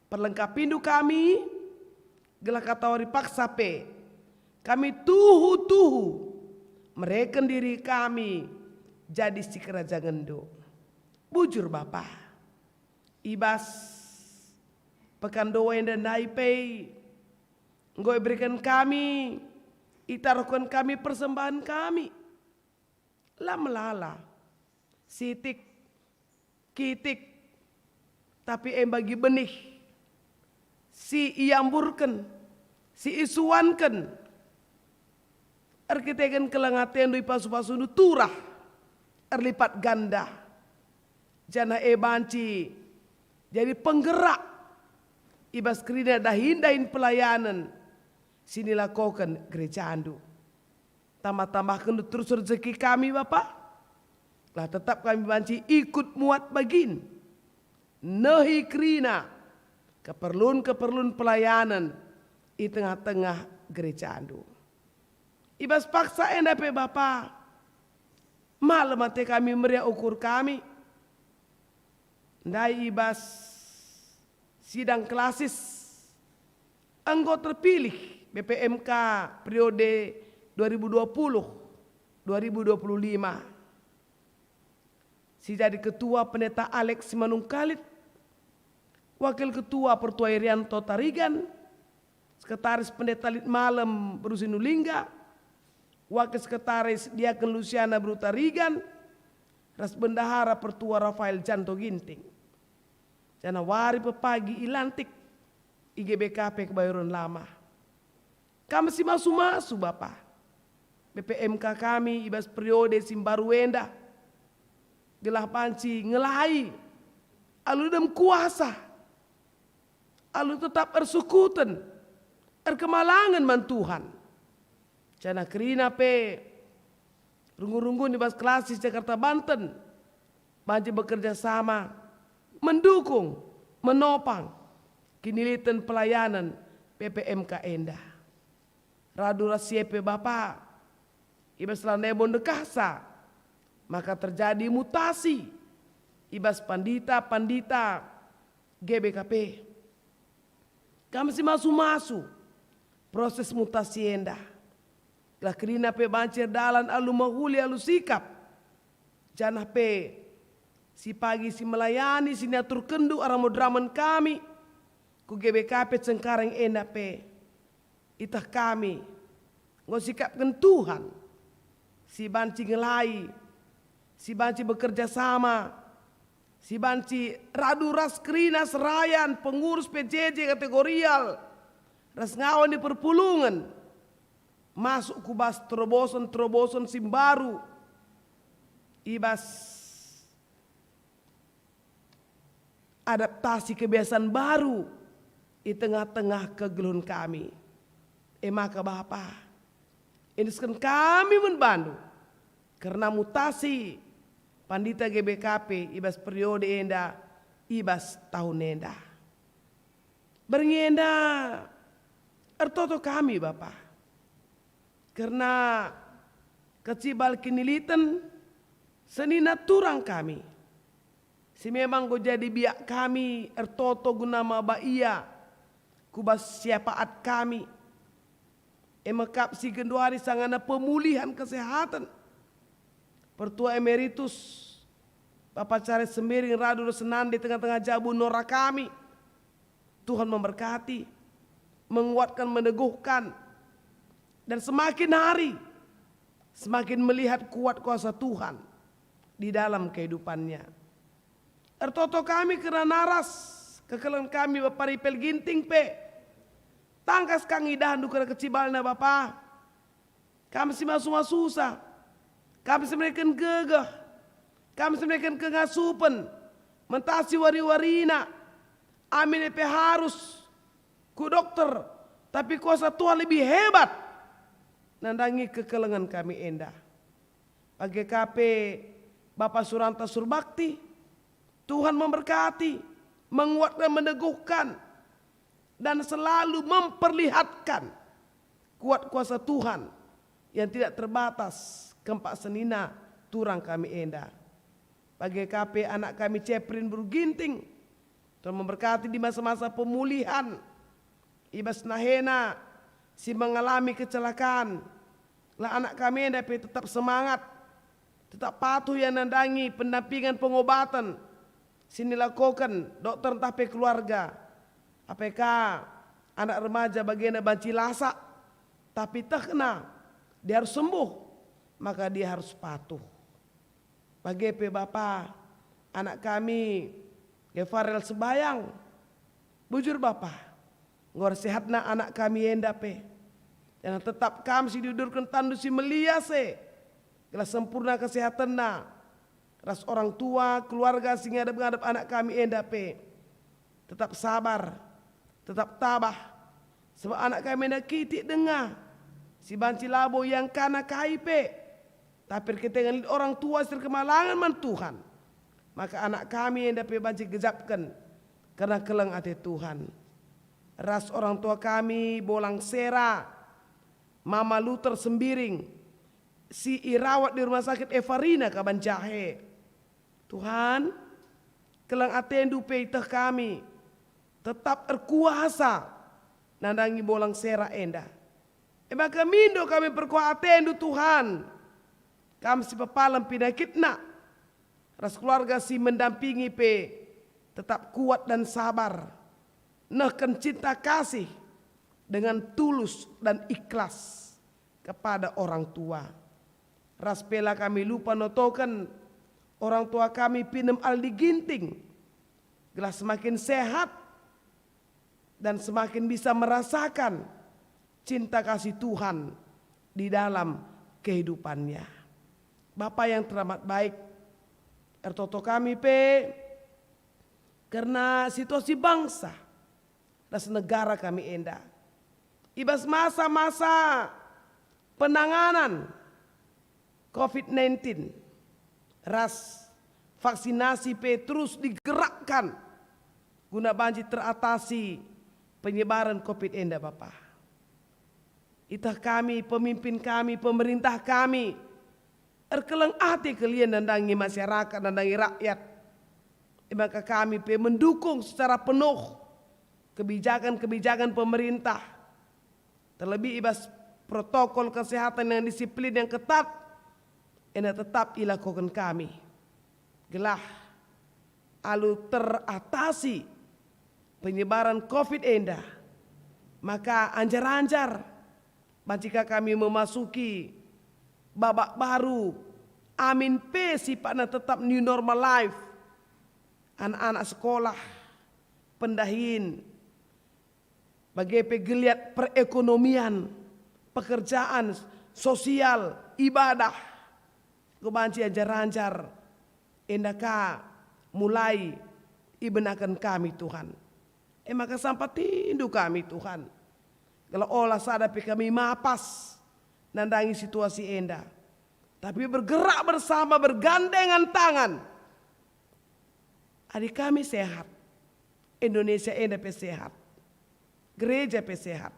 Perlengkapindu kami, gelah katawari paksa pe kami tuhu-tuhu mereken diri kami jadi sikerajangenndu. Bujur, Bapa, i bas pekan dua enda ndai pe enggo ibereken kami, itaruhken kami persembahen kami. La melala, sitik, kitik, tapi e bagi benih si iamburken, si isuanken erkiteken keleng atendu, ipasu-pasundu turah erlipat ganda, janah e banci jadi penggerak i bas kerina dahin-dahin pelayanen si nilakoken gerejandu. Tambah-tambahken terus rejeki kami, Bapa. Lah tetap kami banci ikut muat bagin, nehi kerina keperlun-keperlun pelayanen i tengah-tengah gerejandu. I bas paksa enda pe, Bapa, malem ate kami meriah ukur kami. Ndai i bas sidang klasis enggo terpilih B P M K periode dua ribu dua puluh dua ribu dua puluh lima. Si jadi ketua Pendeta Alex Simanungkalit, wakil ketua Pertua Irianto Tarigan, sekretaris Pendeta Lit Malem Beru Sinulingga, wakil sekretaris Diaken Lusiana Beru Tarigan, ras bendahara Pertua Rafael Janto Ginting. Janah wari pepagi ilantik i G B K P Kebayoran Lama. Kam si masu-masu, Bapa, B P M K kami i bas periode si mbaru enda. gelah banci ngelai alu dem kuasa, alu tetap ersukuten, erkemalangen man Tuhan. Janah kerina pe runggu-runggu i bas Klasis Jakarta Banten banci bekerja sama, mendukung, menopang kiniliten pelayanan P P M K enda. Radu ras si e pe Bapa, i bas Lanebo ndekahsa, maka terjadi mutasi i bas pandita-pandita G B K P. Kam si masu-masu proses mutasi enda, gelah kerina pe banci erdalan alu mehuli alu sikap, janah pe si pagi si melayani si niaturkenndu arah moderamen kami ku G B K P Cengkareng enda pe. Iteh kami enggo sikapken Tuhan, si banci ngelai, si banci bekerja sama, si banci radu ras kerina serayan pengurus P J J kategorial ras ngawan i perpulungen, masuk ku bas terobosen-terobosen si mbaru i bas adaptasi kebiasaan baru i tengah-tengah kegeluhen kami. E maka Bapa, endesken kami man bandu kerna mutasi pandita G B K P i bas periode enda, i bas tahun enda. Berngi enda ertoto kami Bapa, kerna kecibal kiniliten senina turang kami, si memang enggo jadi biak kami ertoto guna maba ia ku bas syafaat kami. E me kap si genduari sangana pemulihan kesehatan Pertua Emeritus Bapa Charles Sembiring radu ras senande tengah-tengah jabu nora kami. Tuhan memberkati, menguatkan, meneguhkan, dan semakin hari semakin melihat kuat kuasa Tuhan di dalam kehidupannya. Ertoto kami kerna naras kekelengen kami Bapa Ripel Ginting pe. Tangkas kang idahndu kerna kecibalna Bapa. Kam si masu-masusa, kam si mereken gegeh, kam si mereken kengasupen, mentasi wari-warina, amin e pe harus ku dokter, tapi kuasa Tuhan lebih hebat nandangi kekelengen kami enda. Bage ka pe Bapa Suranta Surbakti, Tuhan memberkati, menguatkan, meneguhkan, dan selalu memperlihatkan kuat kuasa Tuhan yang tidak terbatas kempak senina turang kami enda. Bage ka pe anak kami Ceprin Beru Ginting, Tuhan memberkati di masa-masa pemulihan i bas nahena si mengalami kecelakaan. Lah anak kami enda pe tetap semangat, tetap patuh ia nandangi pendampingan pengobaten si nilakoken dokter ntah pe keluarga. Apai ka anak remaja bagenda banci lasak, tapi tehna dia harus sembuh, maka dia harus patuh. Bage pe Bapa, anak kami, Gefarel Sebayang. Bujur Bapa, enggo ersehatna anak kami enda pe. Janah tetap Kam si diudurken tanNdu si melias e, gelah sempurna kesehatenna, ras orang tua, keluarga si ngadep-ngadep anak kami enda pe. Tetap sabar, tetap tabah, sabap anak kami enda kitik denga, si banci labo iangkana kai pe. Tapi erkiteken lit orang tua si erkemalangen man Tuhan, maka anak kami enda pe banci gejapken kerna keleng ate Tuhan. Ras orang tua kami, Bolang Sera, Mama Luther Sembiring, si irawat di Rumah Sakit Evarina Kabanjahe. Tuhan, keleng ateNdu pe iteh kami, tetap erkuasa nandangi Bolang Sera enda. E maka mindo kami perkuah ateNdu, Tuhan. Kam si pepalem pinakitna, ras keluarga si mendampingi pe tetap kuat dan sabar, nehken cinta kasih dengan tulus dan ikhlas kepada orang tua. Ras pe la kami lupa notoken orang tua kami Pinem Aldi Ginting, gelah semakin sehat dan semakin bisa merasakan cinta kasih Tuhan di dalam kehidupannya. Bapa yang teramat baik, Ertoto kami pe kerna situasi bangsa ras negara kami enda. I bas masa-masa penanganan covid nineteen ras vaksinasi pe terus digerakkan guna banci teratasi penyebaran covid enda, Bapa. Iteh kami, pemimpin kami, pemerintah kami, erkeleng ate kelian nandangi masyarakat, nandangi rakyat. E maka kami pe mendukung secara penuh kebijakan-kebijakan pemerintah, terlebih i bas protokol kesehatan yang disiplin yang ketat, enda tetap ilakoken kami. Gelah alu teratasi penyebaran covid enda, maka anjar-anjar banci ka kami memasuki babak baru, amin pe sifatna tetap new normal life. Anak-anak sekolah, pendahin, bage pe geliat perekonomian, pekerjaan, sosial, ibadah, enggo banci anjar-anjar, enda ka mulai ibenaken kami, Tuhan. E maka sampatiNdu kami, Tuhan, gelah ola sada pe kami mapas nandangi situasi enda, tapi bergerak bersama, bergandengan tangan. Adi kami sehat, Indonesia enda pe sehat, gereja pe sehat.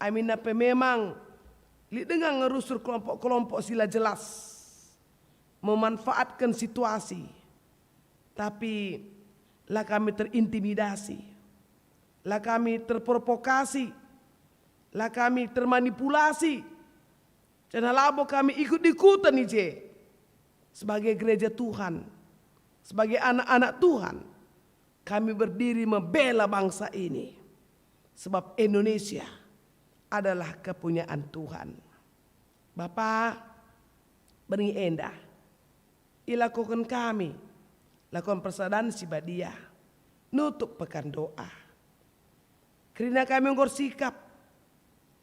Aminna pe memang lit denga ngerusur kelompok-kelompok si la jelas memanfaatken situasi, tapi la kami terintimidasi, la kami terprovokasi, la kami termanipulasi, janah labo kami ikut-ikuten i je. Sebagai gereja Tuhan, sebagai anak-anak Tuhan, kami berdiri membela bangsa ini, sebab Indonesia adalah kepunyaan Tuhan. Bapa, berngi enda ilakoken kami lakon persadan si badia, nutup pekan doa. Kerina kami enggo ersikap,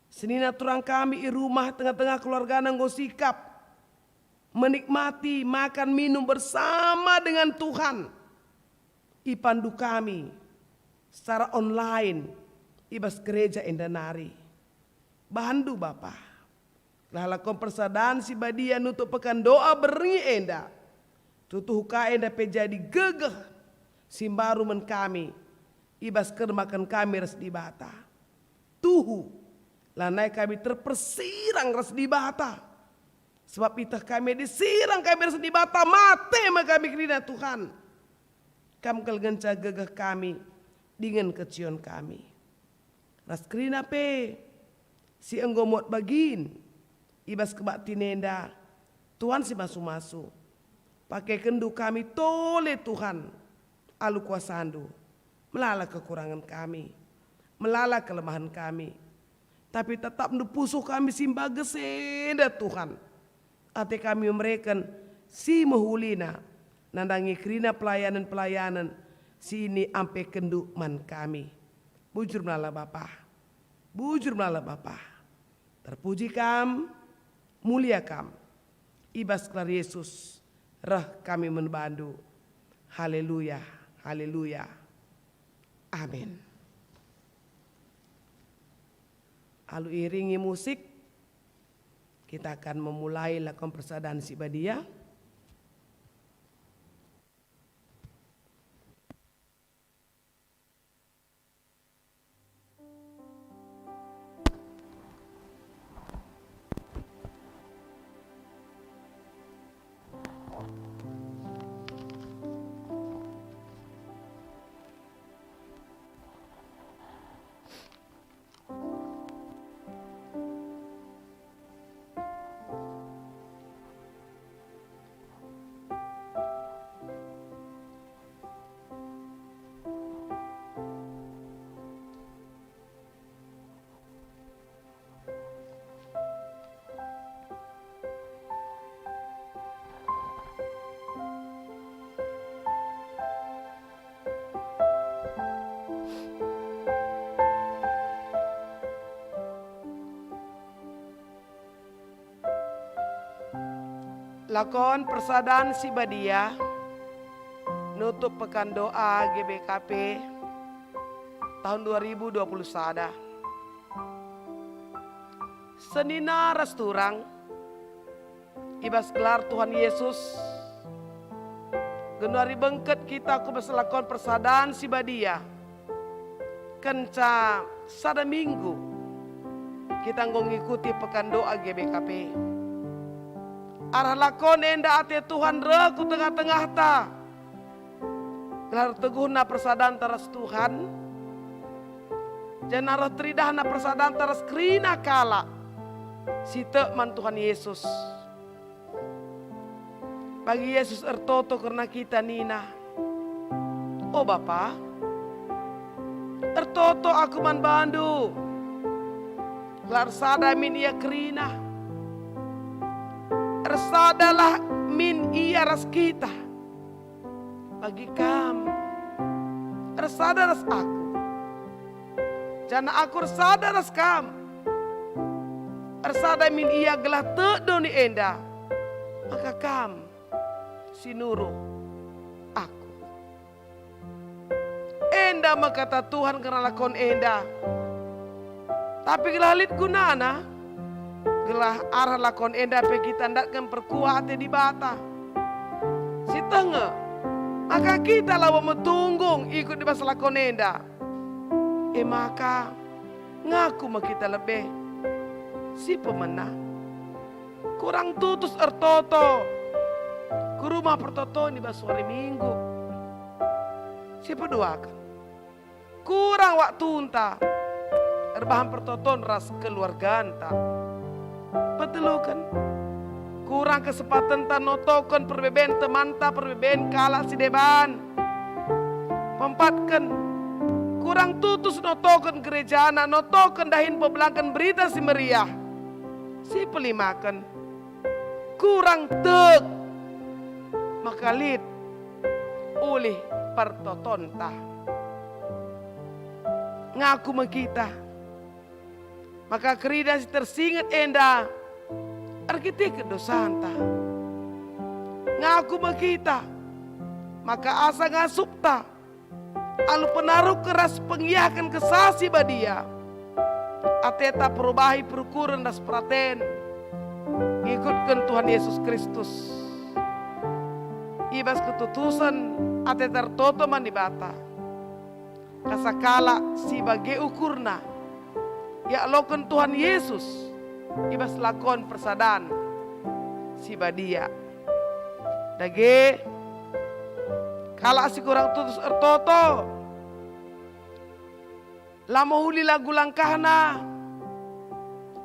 senina turang kami i rumah, tengah-tengah keluargana enggo sikap menikmati makan minum bersama dengan Tuhan. Ipandu kami secara online i bas gereja enda nari. Bandu, Bapa, gelah lakon persadan si badia nutup pekan doa berngi enda, tutuh ka enda pe jadi gegeh si mbaru man kami i bas kemaken kami ras Dibata. Tuhu, lanai kami terpersirang ras Dibata. Sebab iteh kami adi sirang kami ras Dibata, mate me kami kerina, Tuhan. Kam kal ngenca gegeh kami dingen kecion kami. Ras kerina pe si enggo muat bagin i bas kebaktin enda, Tuhan si masu-masu, pakekenndu kami tole, Tuhan, alu kuasandu. Melala kekurangen kami, melala kelemahen kami, tapi tetapndu pusuh kami si mbages enda, Tuhan. Ate kami mereken si mehulina nandangi kerina pelayanen-pelayanen si niampekenndu man kami. Bujur melala Bapa, bujur melala Bapa. Terpuji Kam, mulia Kam. I bas gelar Yesus reh kami man bandu. Haleluya, haleluya. Amin. Alu iringi musik, kita akan memulai lakon persadan si badia. Lakon persadan si badia. Nutup Pekan Doa G B K P tahun dua ribu dua puluh sada. Senina ras turang, i bas gelar Tuhan Yesus, genduari bengket kita ku bas lakon persadan si badia. Kenca sada minggu kita enggo ngikuti Pekan Doa G B K P. Arah lakon enda ate Tuhan reh ku tengah-tengahta. Gelah erteguhna persadanta ras Tuhan, janah reh teridahna persadanta ras kerina kalak si tek man Tuhan Yesus. Bagi Yesus ertoto kerna kita nina, "O Bapa, ertoto Aku man bandu." Gelah ersada min Ia kerina. Ersadalah min Ia ras kita. Bagi kam, ersada ras Aku, janah Aku ersada ras kam. Ersada min Ia gelah tek doni enda, maka kam si nuruh Aku. Enda me kata Tuhan kerna lakon enda. Tapi gelah lit gunana, gelah arah lakon enda pe kita ndatken perkuah ate Dibata. Si tenga, maka kita labo metunggung ikut i bas lakon enda. E maka, ngaku me kita lebe. Si pemena, kurang tutus ertoto ku Rumah Pertoton i bas wari Minggu. Si peduaken, kurang waktunta erbahan pertoton ras keluarganta. Peteluken, kurang kesempatenta notoken perbeben temanta, perbeben kalak si deban. Peempatken, kurang tutus notoken gerejana, notoken dahin pebelangken Berita Si Meriah. Si pelimaken, kurang tek maka lit ulih pertotonta. Ngaku me kita maka kerina si tersinget enda erkiteken dosanta. Ngaku me kita maka asa ngasupta alu penaruhken ras pengiahken Kesah Si Badia, ateta perubahi perukuren ras peraten ngikutken Tuhan Yesus Kristus. I bas ketutusen ateta ertoto man Dibata. Asa kalak si bage ukurna ialoken Tuhan Yesus i bas lakon persadan si badia. Dage, kalak si kurang tutus ertoto, la mehuli lagu langkahna,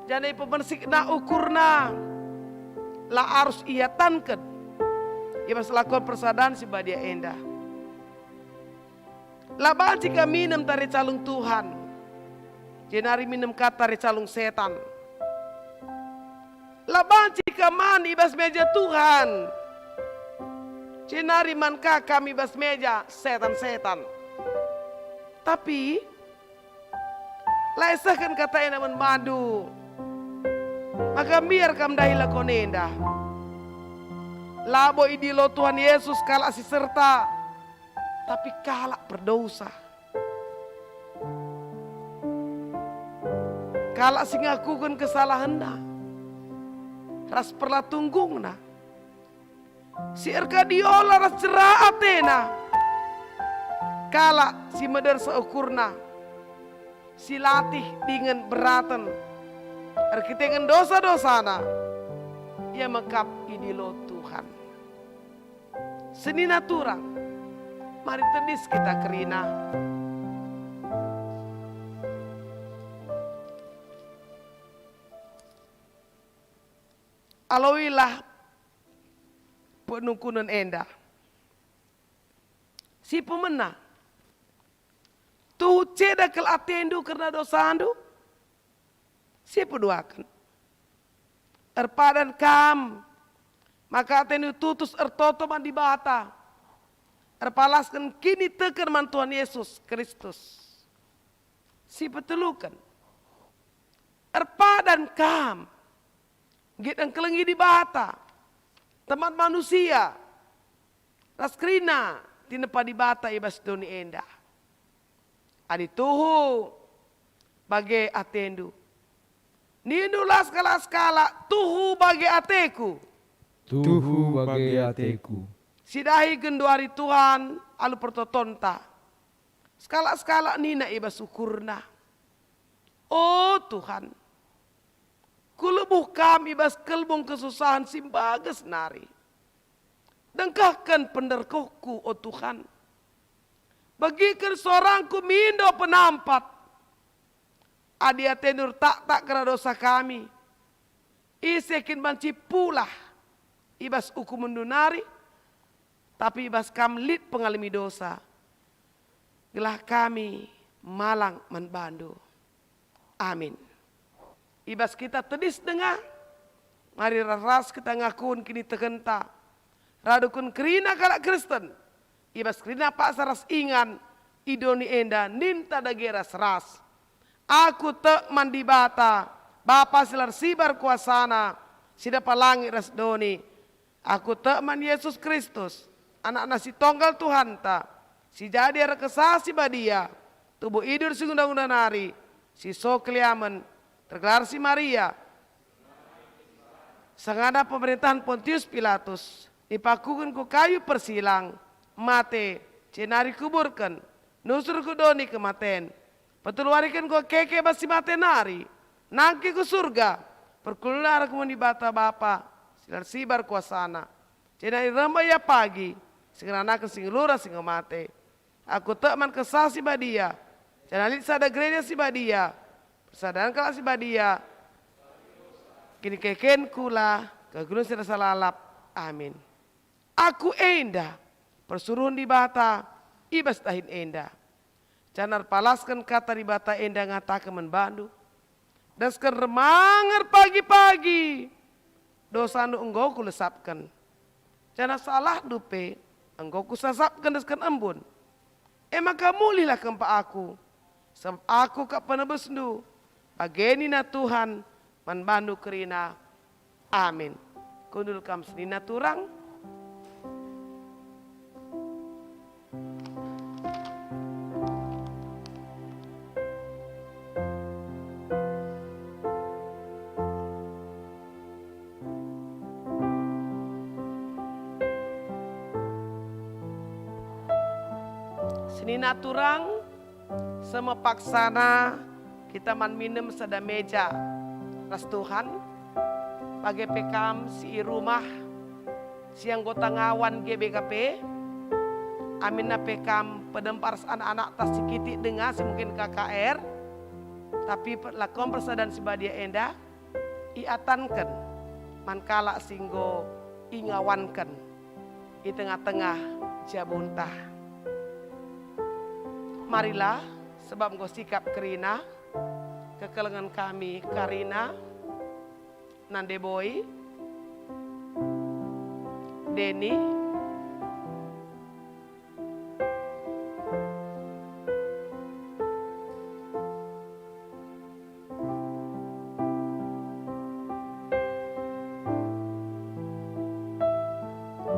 janah ipebensikna ukurna, la arus iatanken i bas lakon persadan si badia enda. La banci ka minem tare calung Tuhan, jenari minem ka tare calung setan. La banci ka man i bas meja Tuhan, jenari man ka kam i bas meja setan-setan. Tapi la isehken kata enda man bandu, maka mbiar kam ndahi lakon enda. Labo idilo Tuhan Yesus kalak si serta, tapi kalak perdosa. Kalak si ngakuken kesalahenna ras perlatunggungna, si erkadiola ras jera atena, kalak si medersa ukurna, si latih dingen beraten erkiteken dosa-dosana, ia me kap idilo Tuhan. Senina turang, mari tedis kita kerina. Aloilah penungkunen enda. Si pemena, tuhu ceda kal atendu kerna dosandu? Si peduaken, erpadan kam maka atendu tutus ertoto man Dibata, erpalasken kiniteken man Tuhan Yesus Kristus. Si peteluken, erpadan kam nggit engkelengi Dibata, teman manusia, ras kerina tinepa Dibata i bas doni enda. Adi tuhu bage atendu, nindu la sekalak-sekalak, "Tuhu bage ateku." Tuhu bage ateku. Sidahi genduari Tuhan alu pertotonta. Sekalak-sekalak nina i bas ukurna, "O Tuhan, kulebuh Kam i bas kelbung kesusahen si mbages nari. Dengkehken penderkuhku, o Tuhan. Begiken suarangku mindo penampat. Adi atendu ertaktak kerna dosa kami, ise kin banci pulah i bas ukumenndu nari? Tapi i bas Kam lit pengalemi dosa, gelah kami malang man baNdu." Amin. I bas kita tedis denga, mari ras-ras kita ngakun kinitehenta, raduken kerina kalak Kristen. I bas kerina paksa ras ingan i doni enda ninta dage ras-ras, "Aku tek man Dibata, Bapa si la ersibar kuasaNa, si nepa langit ras doni. Aku tek man Jesus Kristus, AnakNa si Tonggal Tuhanta, si jadi arah Kesah Si Badia, tubuh idur si gunda-gunda nari, si so keliamen, tergelar si Maria, sangana pemerintahen Pontius Pilatus, ipakuken ku kayu persilang, mate, jenari kuburken, nusur ku doni kematen. Peteluariken ku keke bas si mate nari, nangkih ku Surga, perkulna arah ku Dibata Bapa, si la ersibar kuasaNa. Jenari reh me Ia pagi, si ngeranaken si nggeluh ras si enggo mate. Aku tek man Kesah Si Badia, janah lit sada Gereja Si Badia, persadan kalak si badia, kinikekenku la kegeluhen si rasa lalap. Amin. Aku enda persuruhen Dibata i bas dahin enda, janah erpalasken kata Dibata enda ngataken man bandu, dasken remanger pagi-pagi, dosandu enggo kulesapken, janah salahndu pe enggo kusasapken dasken embun. E maka mulihlah kempak Aku, sabap Aku kap penebusndu, bage nina Tuhan man bandu kerina. Amin. Kundul kam senina turang. Senina turang, semepaksana kita man minem sada meja ras Tuhan, bage pe kam si i rumah, si anggota ngawan G B K P, aminna pe kam pedempa ras anak-anakta si kitik denga si mungkin K K R, tapi pe-, lakon persadan si badia enda iatanken man kalak si enggo ingawanken i tengah-tengah jabunta. Marilah, sebab enggo sikap kerina, kekelengen kami Karina, Nande Boy, Deni,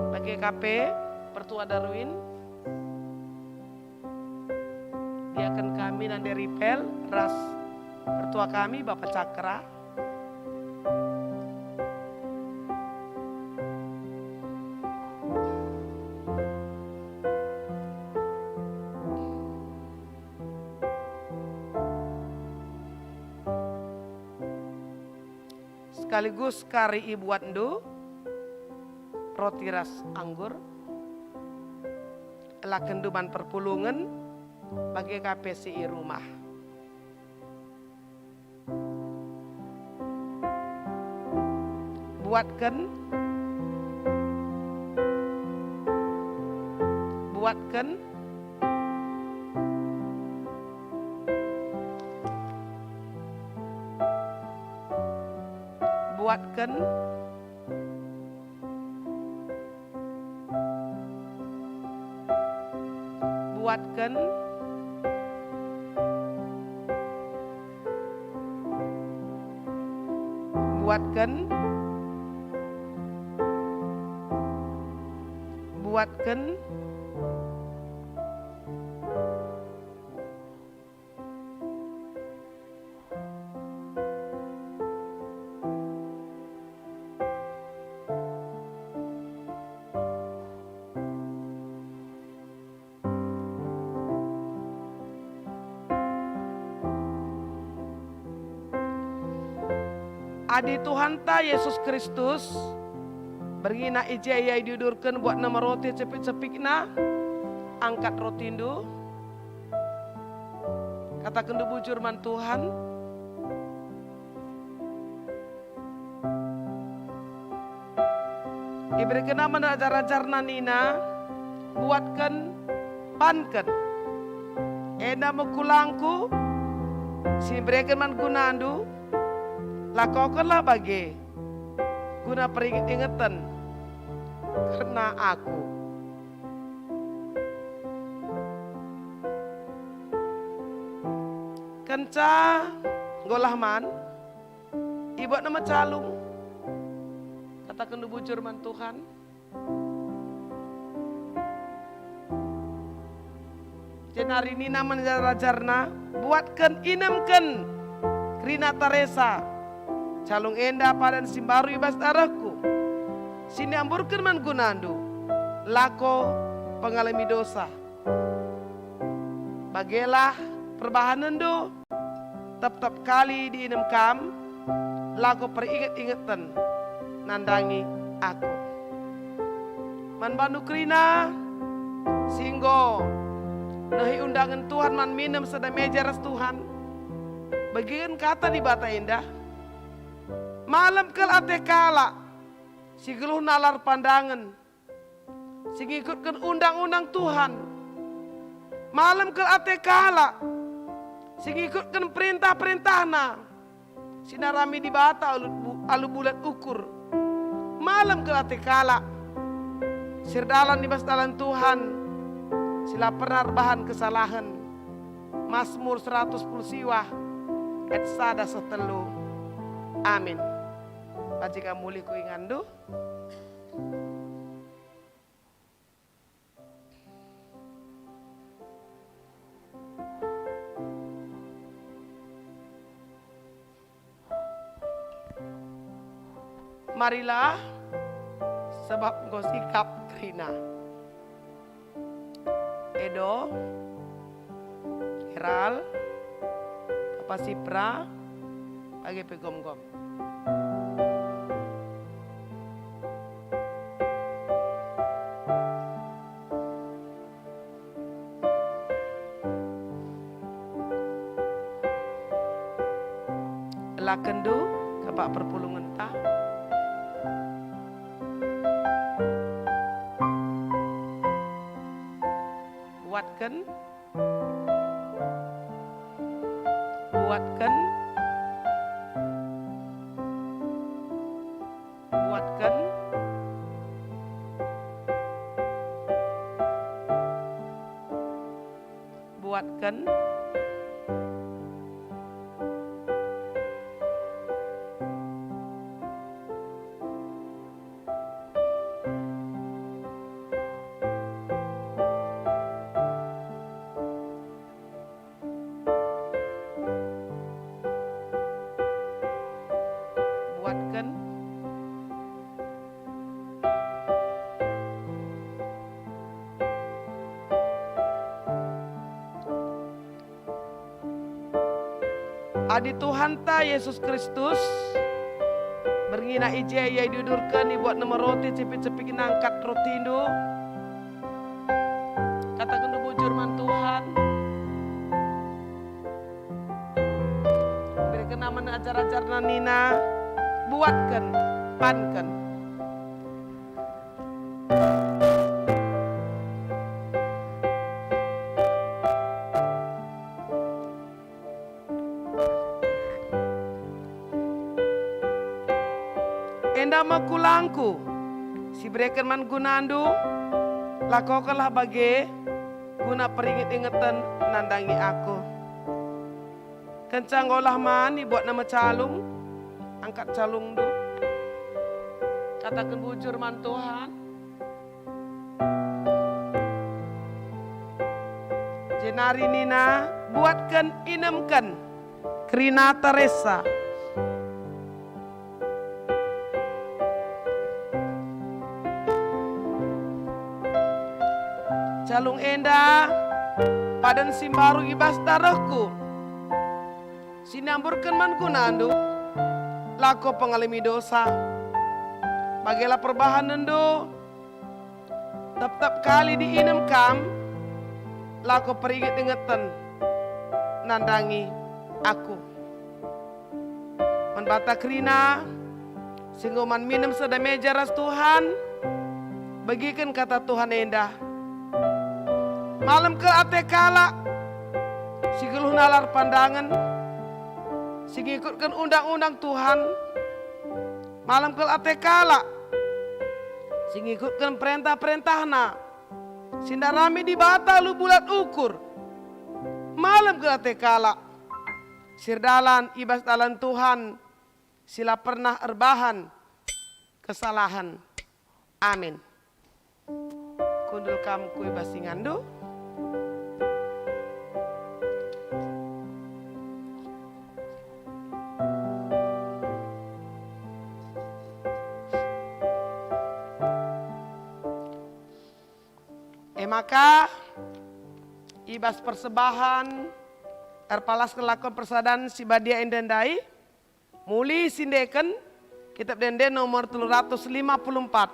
P G K P, Pertua Darwin, diaken kami Nande Ripel, ras pertua kami Bapa Cakra. Sekaligus kari ibuatndu roti ras anggur, lakenndu man perpulungen, bage ka pe si i rumah. Buatken. Buatken. Buatken. Buatken. Buatken. Buatken. Adi Tuhanta Jesus Kristus, berngina i je ia idiudurken, buatna me roti cepik-cepikna, angkat rotindu, katakenndu bujur man Tuhan. Iberekenna man ajar-ajarna nina, "Buatken, panken. Enda me kulangku si ibereken man gunandu, lakokenlah bage guna peringet-ingeten kerna aku." Kenca enggo olah man, ibuatna me calung. Katakenndu bujur man Tuhan. Jenari nina man ajar-ajarna, "Buatken, inemken kerina taresa calung enda padan si mbaru i bas darehku, si niamburken man gunandu, lako pengalemi dosa." Bagelah perbahanenndu, tep-tep kali diinem kam, lako peringet-ingeten nandangi aku. Man bandu kerina si enggo nehi undangen Tuhan man minem sada meja ras Tuhan, begiken kata Dibata enda, "Malem kal ate kalak si geluh nalar pandangen, si ngikutken undang-undang Tuhan. Malem kal ate kalak si ngikutken perentah-perentahNa, si narami Dibata alu bu-, alu bulat ukur. Malem kal ate kalak si erdalan i bas dalan Tuhan, si la pernah erbahan kesalahen." Masmur seratus puluh siwah, ayat sada seh telu. Amin. Banci kam mulih ku inganndu. Marilah, sebab enggo sikap kerina. Edo, Heral, Papa Sipra, bage pe Gomgom. Elakenndu kapak perpulungenta. Buatken. Buatken. Buatken. Buatken. Buatken. Adi Tuhanta Jesus Kristus, berngina i je ia idiudurken, ibuatna me roti cepik-cepik, nangkat rotindu, katakenndu bujur man Tuhan. Iberekenna man ajar-ajarna nina, "Buatken, panken." Enda me kulangku, si ibereken man gunandu, lakokenlah bage guna peringet-ingeten nandangi aku. Kenca enggo olah man, ibuatna me calung, angkat calungndu, kataken bujur man Tuhan. Jenari nina, "Buatken, inemken, kerina taresa." Calung enda padan si mbaru i bas darehku, si niamburken man gunandu, lako pengalemi dosa. Bage la perbahanenndu, tep-tep kali diinem kam, lako peringet ingeten nandangi aku. Man banta kerina, si enggo man minem sada meja ras Tuhan, begiken kata Tuhan enda. Malem kal ate kalak si geluh nalar pandangen, si ngikutken undang-undang Tuhan. Malem kal ate kalak si ngikutken perentah-perentahNa, si ndarami Dibata alu bulat ukur. Malem kal ate kalak si erdalan i bas dalan Tuhan, si la pernah erbahan kesalahen. Amin. Kundul kam ku i bas inganndu. E maka, i bas persembahen erpalasken lakon persadan si badia enda ndai, mulih sindeken, Kitab Ende-enden nomor telu ratus lima puluh empat.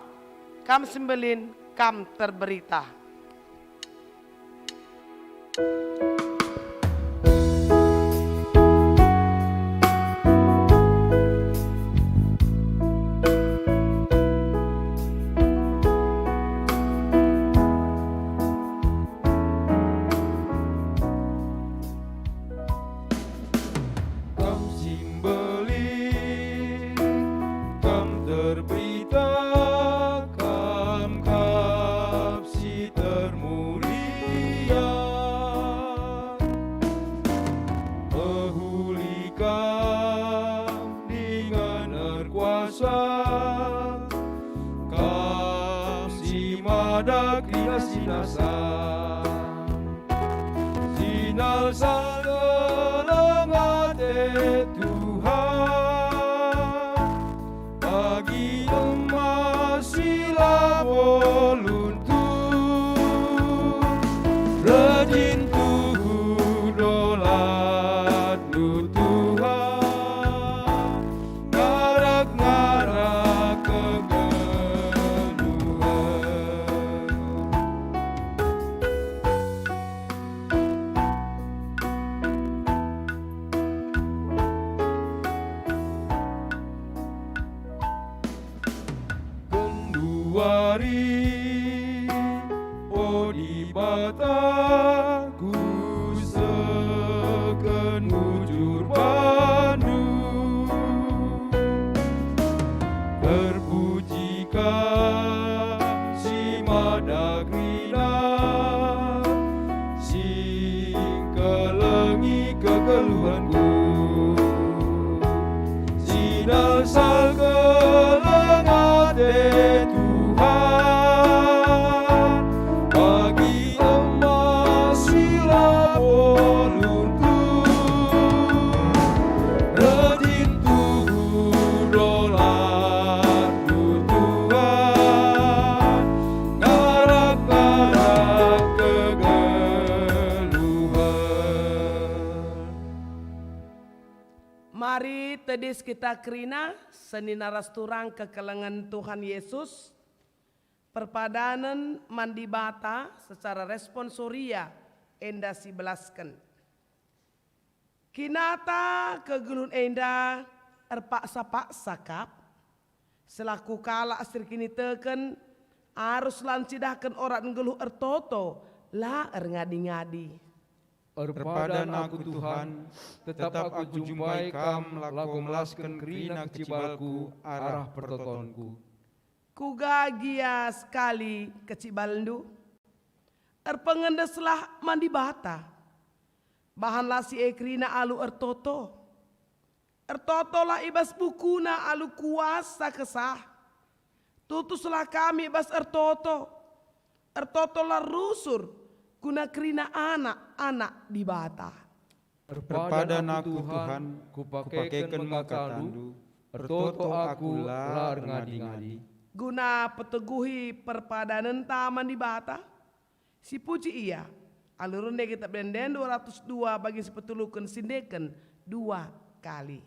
Kam si mbelin, kam terberita. Kam si mbelin, kam terberita, kam kap si termulia. Mehuli kam dingen erkuasa, kam si mada kerina si nasa. Sinalsal keleng ate Tuhan, bagi emas si labo luntur. Rejin tuhu dolatNdu Tuhan, ngarak-ngarak kegeluhen. Genduari, o Dibata, ku seken mujur bandu. Terpuji kam si mada kerina, si kelengi kegeluhenku. Sinalsal keleng ate Tuhan, bagi emas si labo luntur. Rejin tuhu dolatNdu Tuhan, ngarak-ngarak kegeluhen. Mari tedis kita kerina, senina ras turang kekelengen Tuhan Yesus. Perpadanen man Dibata secara responsoria enda sibelasken. Kinata kegeluhen enda erpaksa-paksa kap. Selaku kalak si erkiniteken, aruslah ncidahken orat nggeluh ertoto, la erngadi-ngadi. Erpadan aku, Tuhan, tetap aku jumpai Kam lako melasken kerina kecibalku arah pertotonku. Kuga gia sekali kecibalndu? Erpengendeslah man Dibata. Bahanlah si e kerina alu ertoto. Ertotolah i bas bukuna alu kuasa Kesah. Tutuslah kami i bas ertoto. Ertotolah rusur guna kerina anak-anak Dibata. Erpadan aku, Tuhan, kupakeken me kataNdu, ertoto aku la erngadi-ngadi. Guna peteguhi perpadanenta man Dibata, sipuji Ia, alu rende kitab ende-enden dua ratus dua bagi si peteluken sindeken dua kali.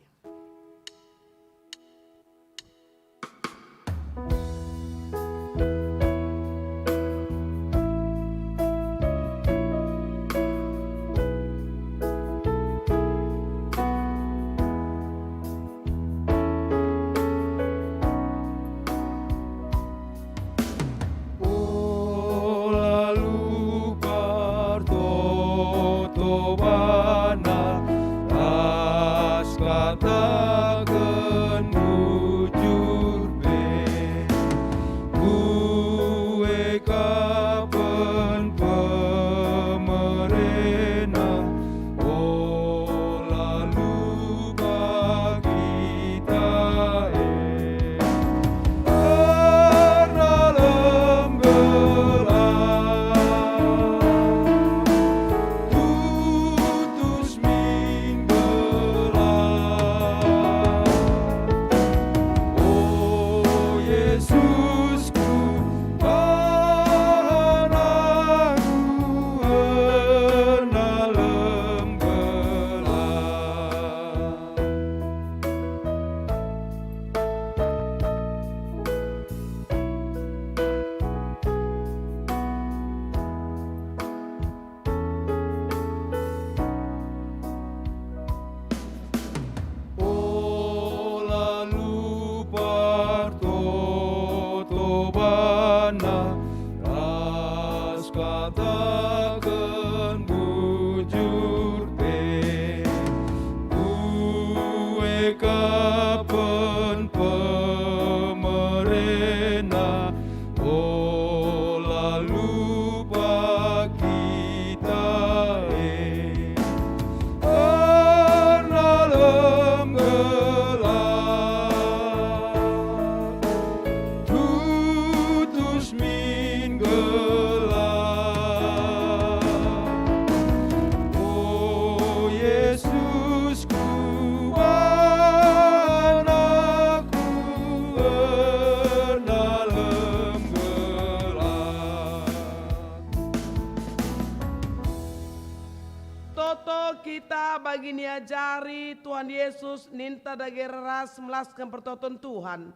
Kita bagi niajari Tuhan Yesus ninta dage ras melasken pertoton Tuhan.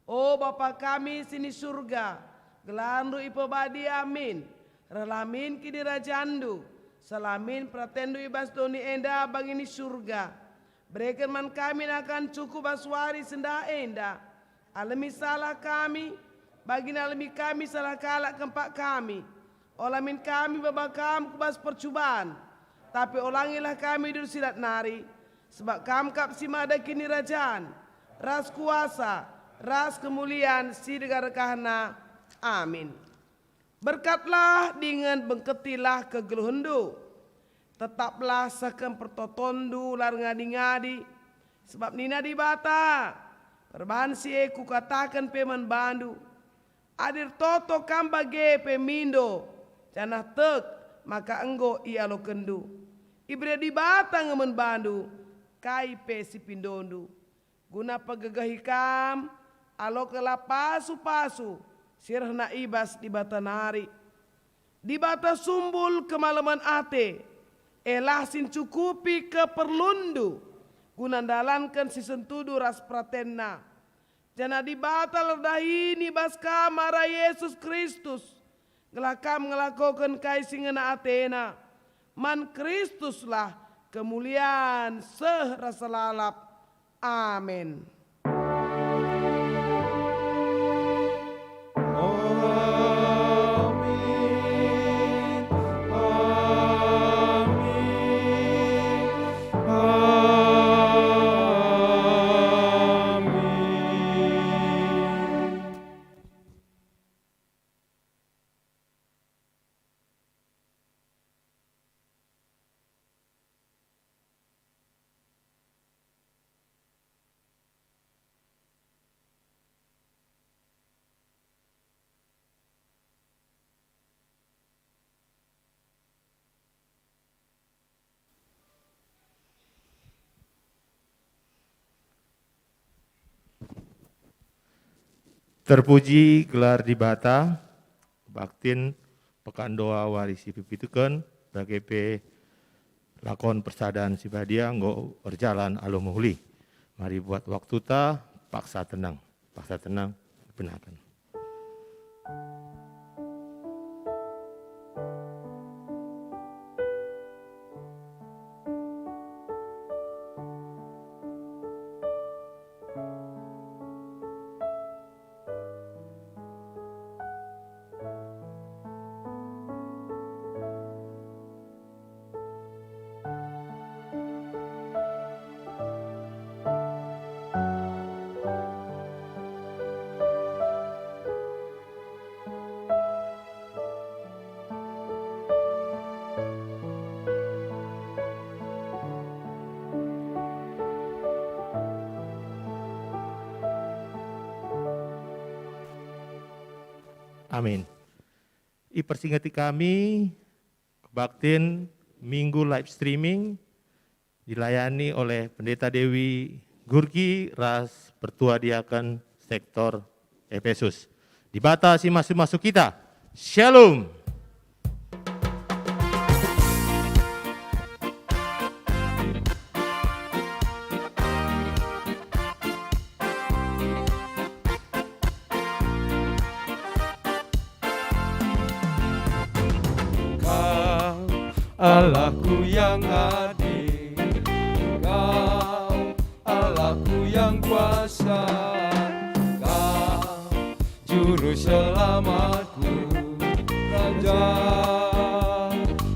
O Bapa kami si ni Surga, gelarNdu ipebadi, amin. Rehlah min kinirajanNdu, seh min peratenndu i bas doni enda bagi ni Surga. Bereken man kami nakan cukup bas wari sendah enda. Alemi salah kami, bagi nalemi kami salah kalak kempak kami. Ola min kami baba Kam ku bas percuban, tapi olangilah kami i bas si lat nari, sebab Kam kap si mada kinirajan, ras kuasa, ras kemulian si dekah-dekahna. Amin. Berkatlah dingen bengketilah kegeluhenndu. Tetaplah sehken pertotonndu la erngadi-ngadi, sebab nina Dibata, "Perbahan si e Kukataken pe man bandu, adi ertoto kam bage pe mindo, janah tek maka enggo ialokenndu. Ibere Dibata nge man bandu kai pe si pindondu." Guna pegegehi kam, alokenlah pasu-pasu si rehna i bas Dibata nari. Dibata sumbul kemalemen ate, elah si ncukupi keperlunndu guna ndalanken si sentudu ras peratenNa. Janah Dibata la erdahin i bas kam arah Yesus Kristus, gelah kam ngelakoken kai si ngena ateNa. Man Kristuslah kemulian seh rasa lalap. Amin. Amin. Amin. Amin. Terpuji gelar Dibata, kebaktin pekan dua wari si pepituken, bage pe lakon persadan si badia enggo erjalan alu mehuli. Mari buat waktuta paksa tenang, paksa tenang, penaken. Amin. Ipersingeti kami kebaktin Minggu live streaming dilayani oleh Pendeta Dewi Gurgi ras Pertua Diaken Sektor Efesus. Dibata si masu-masu kita. Shalom. Kau Allahku yang adil, Kau Allahku yang kuasa, Kau Juru Selamatku, Raja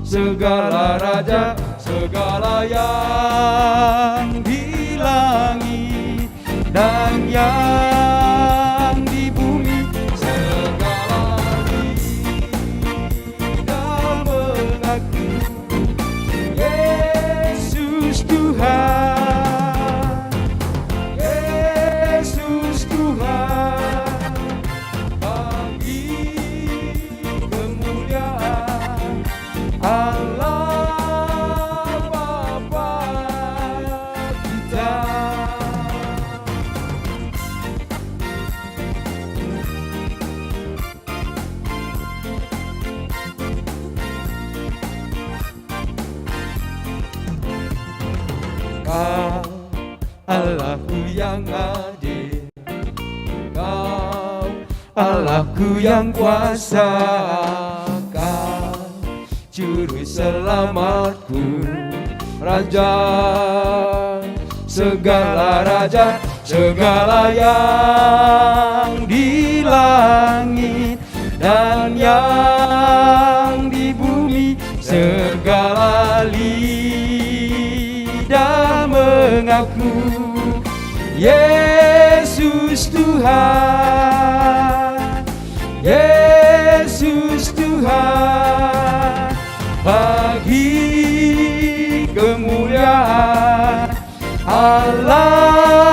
segala raja, segala yang di langit dan yang di bumi, segala lidah mengaku Yesus Tuhan, Yesus Tuhan. Bagi kemuliaan Allah Bapa kita. Allahku yang adil, Engkau Allahku yang kuasa, Engkau juru selamatku, Raja segala raja, segala yang di langit dan yang di bumi, segala lidah mengaku Yesus Tuhan, Yesus Tuhan. Bagi kemuliaan Allah